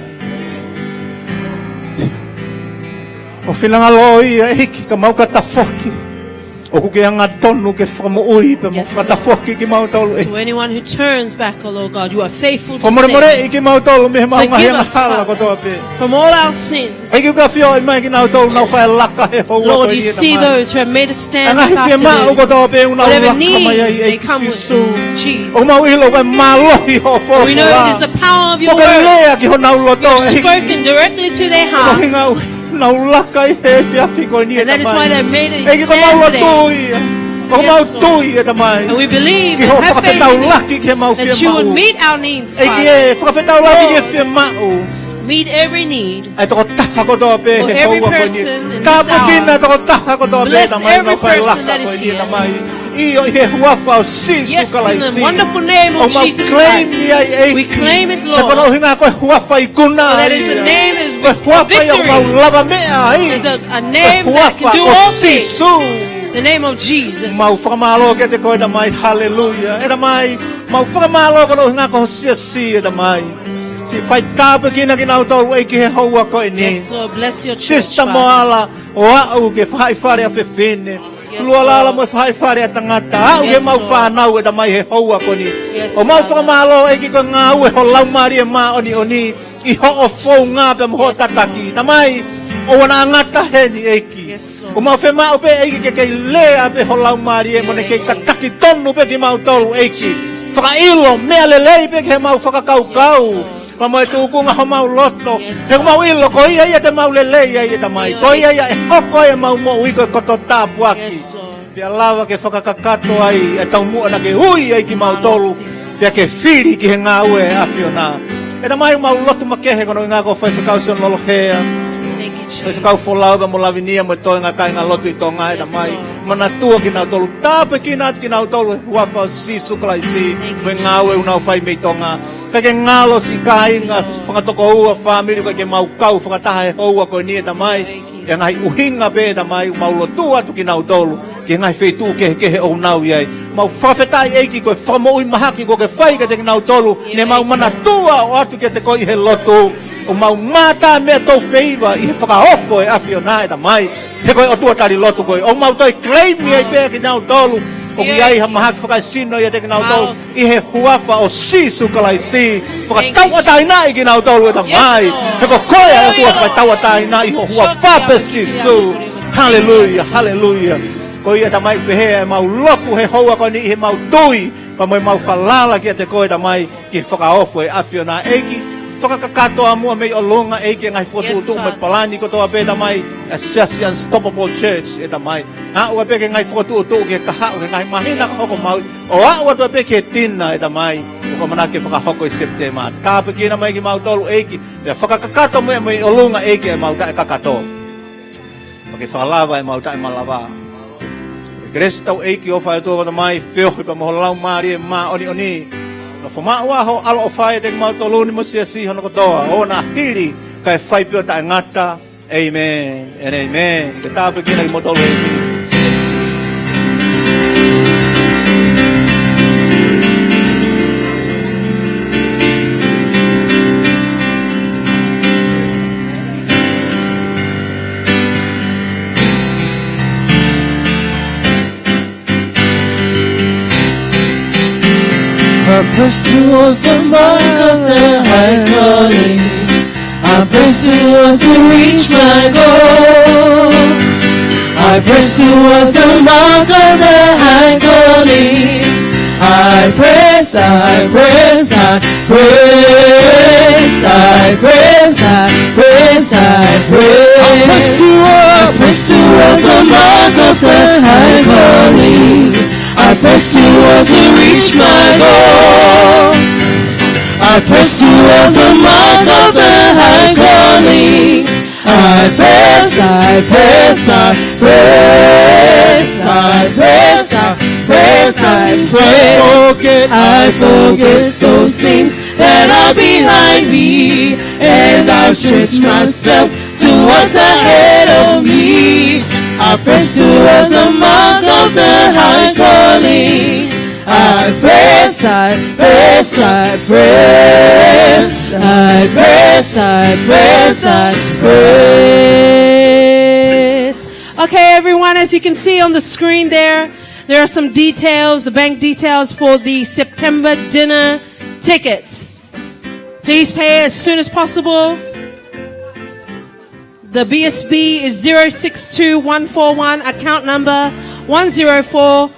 ʻO finangalo ia ʻEiki ka mau ka tafoki. ʻOku ke angatonu ke fakamoʻui pea mo ka tafoki kimautolu ʻEiki. To anyone who turns back, O Lord God, you are faithful to save. Fakamolemoleʻi kimautolu mei he mau ngaahi angahala kotoa pē. From all our sins. ʻEiki ʻoku ke ʻafioʻi mai kinautolu ʻoku nau fai laka he houa ko eni ʻe Tamai. Lord, you see those who have made a stand this afternoon. Ngaahi fiemaʻu kotoa pē ʻoku nau laka mai ai ʻEiki Sīsū. Whatever need they come with, Jesus. ʻOku mau ʻilo ko e mālohi hoʻo folofola. We know it is the power of your word. ʻOku ke lea ki honau loto ʻEiki. You have spoken directly to their hearts. Ko e ʻuhinga ʻoku nau laka ai he efiafi ko eni ʻe Tamai. And that is why they made a stand today. ʻEiki ʻoku mau lotu ia. ʻOku mau tui ʻe Tamai. Yes, Lord. And we believe and have faith in you that you would meet our needs, Father. Ki hoʻo fakafetaulaki ki he mau fiemaʻu. ʻEiki ē, fakafetaulaki ki he fiemaʻu. Meet every need. ʻA e tokotaha kotoa pē he houa ko eni. For every person in this hour. Tāpuekina e tokotaha kotoa pē Tamai ʻoku nau fai laka ko eni ʻe Tamai. Bless every person that is here. ʻIo, ʻi he huafa ʻo Sīsū Kalaisi. Yes, in the wonderful name of Jesus Christ. ʻOku mau claim ia ʻEiki. We claim it, Lord. He ko hono ʻuhinga ko e huafa ikuna ia. For that is a name that is victory. Ko e huafa ia ʻoku mau lava meʻa ai. Is a, a name that can do all things. Ko e huafa ʻo Sīsū. The name of Jesus. Mau fakamālō kiate koe ʻe Tamai, haleluia. ʻE Tamai, mau fakamālō ko hono ʻuhinga ko ho siasi ʻe Tamai. Siʻi fai tāpuekina kinautolu ʻEiki he houa ko eni. Yes, Lord, bless your church, Father. Sister Moala, ʻo aʻu ki he faʻahi fale ʻa fefine. Yes, Lord. Lualala mo e faʻahi fale ʻa tangata. Aʻu ki he mau fānau ʻe Tamai he houa ko eni. Yes, Lord. ʻOku mau fakamālō ʻEiki ko e ngāue ho Laumālie Māʻoniʻoni ʻi hoʻo founga pea mo hoʻo tataki. Yes, Lord. Tamai, ʻoua naʻa ngata heni ʻEiki. Yes, Lord. ʻOku mau fiemaʻu pē ʻEiki ke kei lea pē ho Laumālie mo ne kei tataki tonu pē kimautolu ʻEiki. Fakaʻilo meʻa lelei pē ki he mau fakakaukau. Yes, Lord. Pea mo e tūkunga homau loto. Yes, Lord. He ʻoku mau ʻilo ko ia ia te mau lelei ai ʻe Tamai. Ko ia ia ʻe hoko ai ʻemau moʻui ko e koto tāpuaki. Yes, Lord. Pea lava ke fakakakato ai e taumuʻa naʻa ke ui ai kimautolu. Pea ke fili ki he ngāue ʻa e ʻAfiona. ʻE Tamai, mau lotu makehe ko hono ʻuhinga ko Faifekau Sione Lolohea. Thank you, Jesus. Faifekau Folau pea mo Lavinia mo e toenga kāingalotu ʻi Tonga ʻe Tamai. Yes, Lord. Manatua kinautolu, tāpuekina atu kinautolu he huafa ʻo Sīsū Kalaisi. Thank you, Jesus. Mo e ngāue ʻoku nau fai mei Tonga. Kae ke ngalo siʻi kāinga, fanga tokoua, fāmili, kae ke mau kau fakataha he houa ko eni ʻe Tamai. Thank you. ʻI he ngaahi ʻuhinga pē ʻe Tamai, mau lotu atu kinautolu ki he ngaahi feituʻu kehekehe ʻoku nau ʻi ai. Mau fakafetaʻi ʻEiki ko e fakamoʻui mahaki kuo ke fai kiate kinautolu, ne mau manatua ʻo ʻoatu kiate koe ʻi he lotu. ʻOku mau mātā meʻa tau feiva ʻi he fakaofo ʻa e ʻAfiona ʻe Tamai. He ko e ʻOtua tali lotu koe. ʻOku mau toe claim ai pē kinautolu ʻoku ʻi ai ha mahaki fakaesino ʻiate kinautolu. ʻI he huafa ʻo Sīsū Kalaisi. Fakatauʻatāinaʻi kinautolu ʻe Tamai. Yes, Lord. He ko koe ʻa e ʻOtua fakatauʻatāina ʻi ho huafa pē Sīsū. Haleluia, haleluia. Ko ia Tamai pehē ʻemau lotu he houa ko eni ʻi heʻemau tui. Pea mo ʻemau falala kiate koe Tamai. Ki he fakaofo ʻa e ʻAfiona ʻEiki. Fakakakato ʻa muʻa mei ʻolunga ʻEiki ʻa e ngaahi fokotuʻutuʻu mo e palani kotoa pē Tamai. ʻA e Siasi Unstoppable Church ʻe Tamai. Aʻu pē ki he ngaahi fokotuʻutuʻu ki he kahaʻu, ki he ngaahi māhina ka hoko mai. ʻO aʻu atu pē ki he tina ʻe Tamai. ʻOku ʻamanaki ke fakahoko ʻi Sepitema. Tāpuekina mai kimautolu ʻEiki. Pea fakakakato mai mei ʻolunga ʻEiki ʻemau taʻekakato. Pea ke fakalava ʻemau taʻemalava. ʻE kelesi ʻa hotau ʻEiki ʻofa ʻa e ʻOtua ko e Tamai, feohi pea mo ho Laumālie Māʻoniʻoni. Nofo maʻu ā ho ʻaloʻofa ʻiate kimautolu ni mo e siasi hono kotoa. ʻO na hili kae fai pē ʻo taʻengata. ʻĒmeni. And ʻēmeni. Ke tāpuekina kimoutolu ʻEiki. Press towards the mark of the high calling. I press towards to reach my goal. I press towards the mark of the high calling. I press, I press, I press, I press, I press, I press. I press towards, I press towards the mark of the high calling. I press towards to reach my goal. I press towards the mark of the high calling. I press, I press, I press, I press, I press, I press. I forget, I forget those things that are behind me, and I stretch myself to what's ahead of me. I press towards the mark of the high calling. I press, I press, I press, I press, I press, I press. Okay, everyone, as you can see on the screen there, there are some details, the bank details for the September dinner tickets. Please pay as soon as possible. The B S B is zero six two one four one, account number one zero four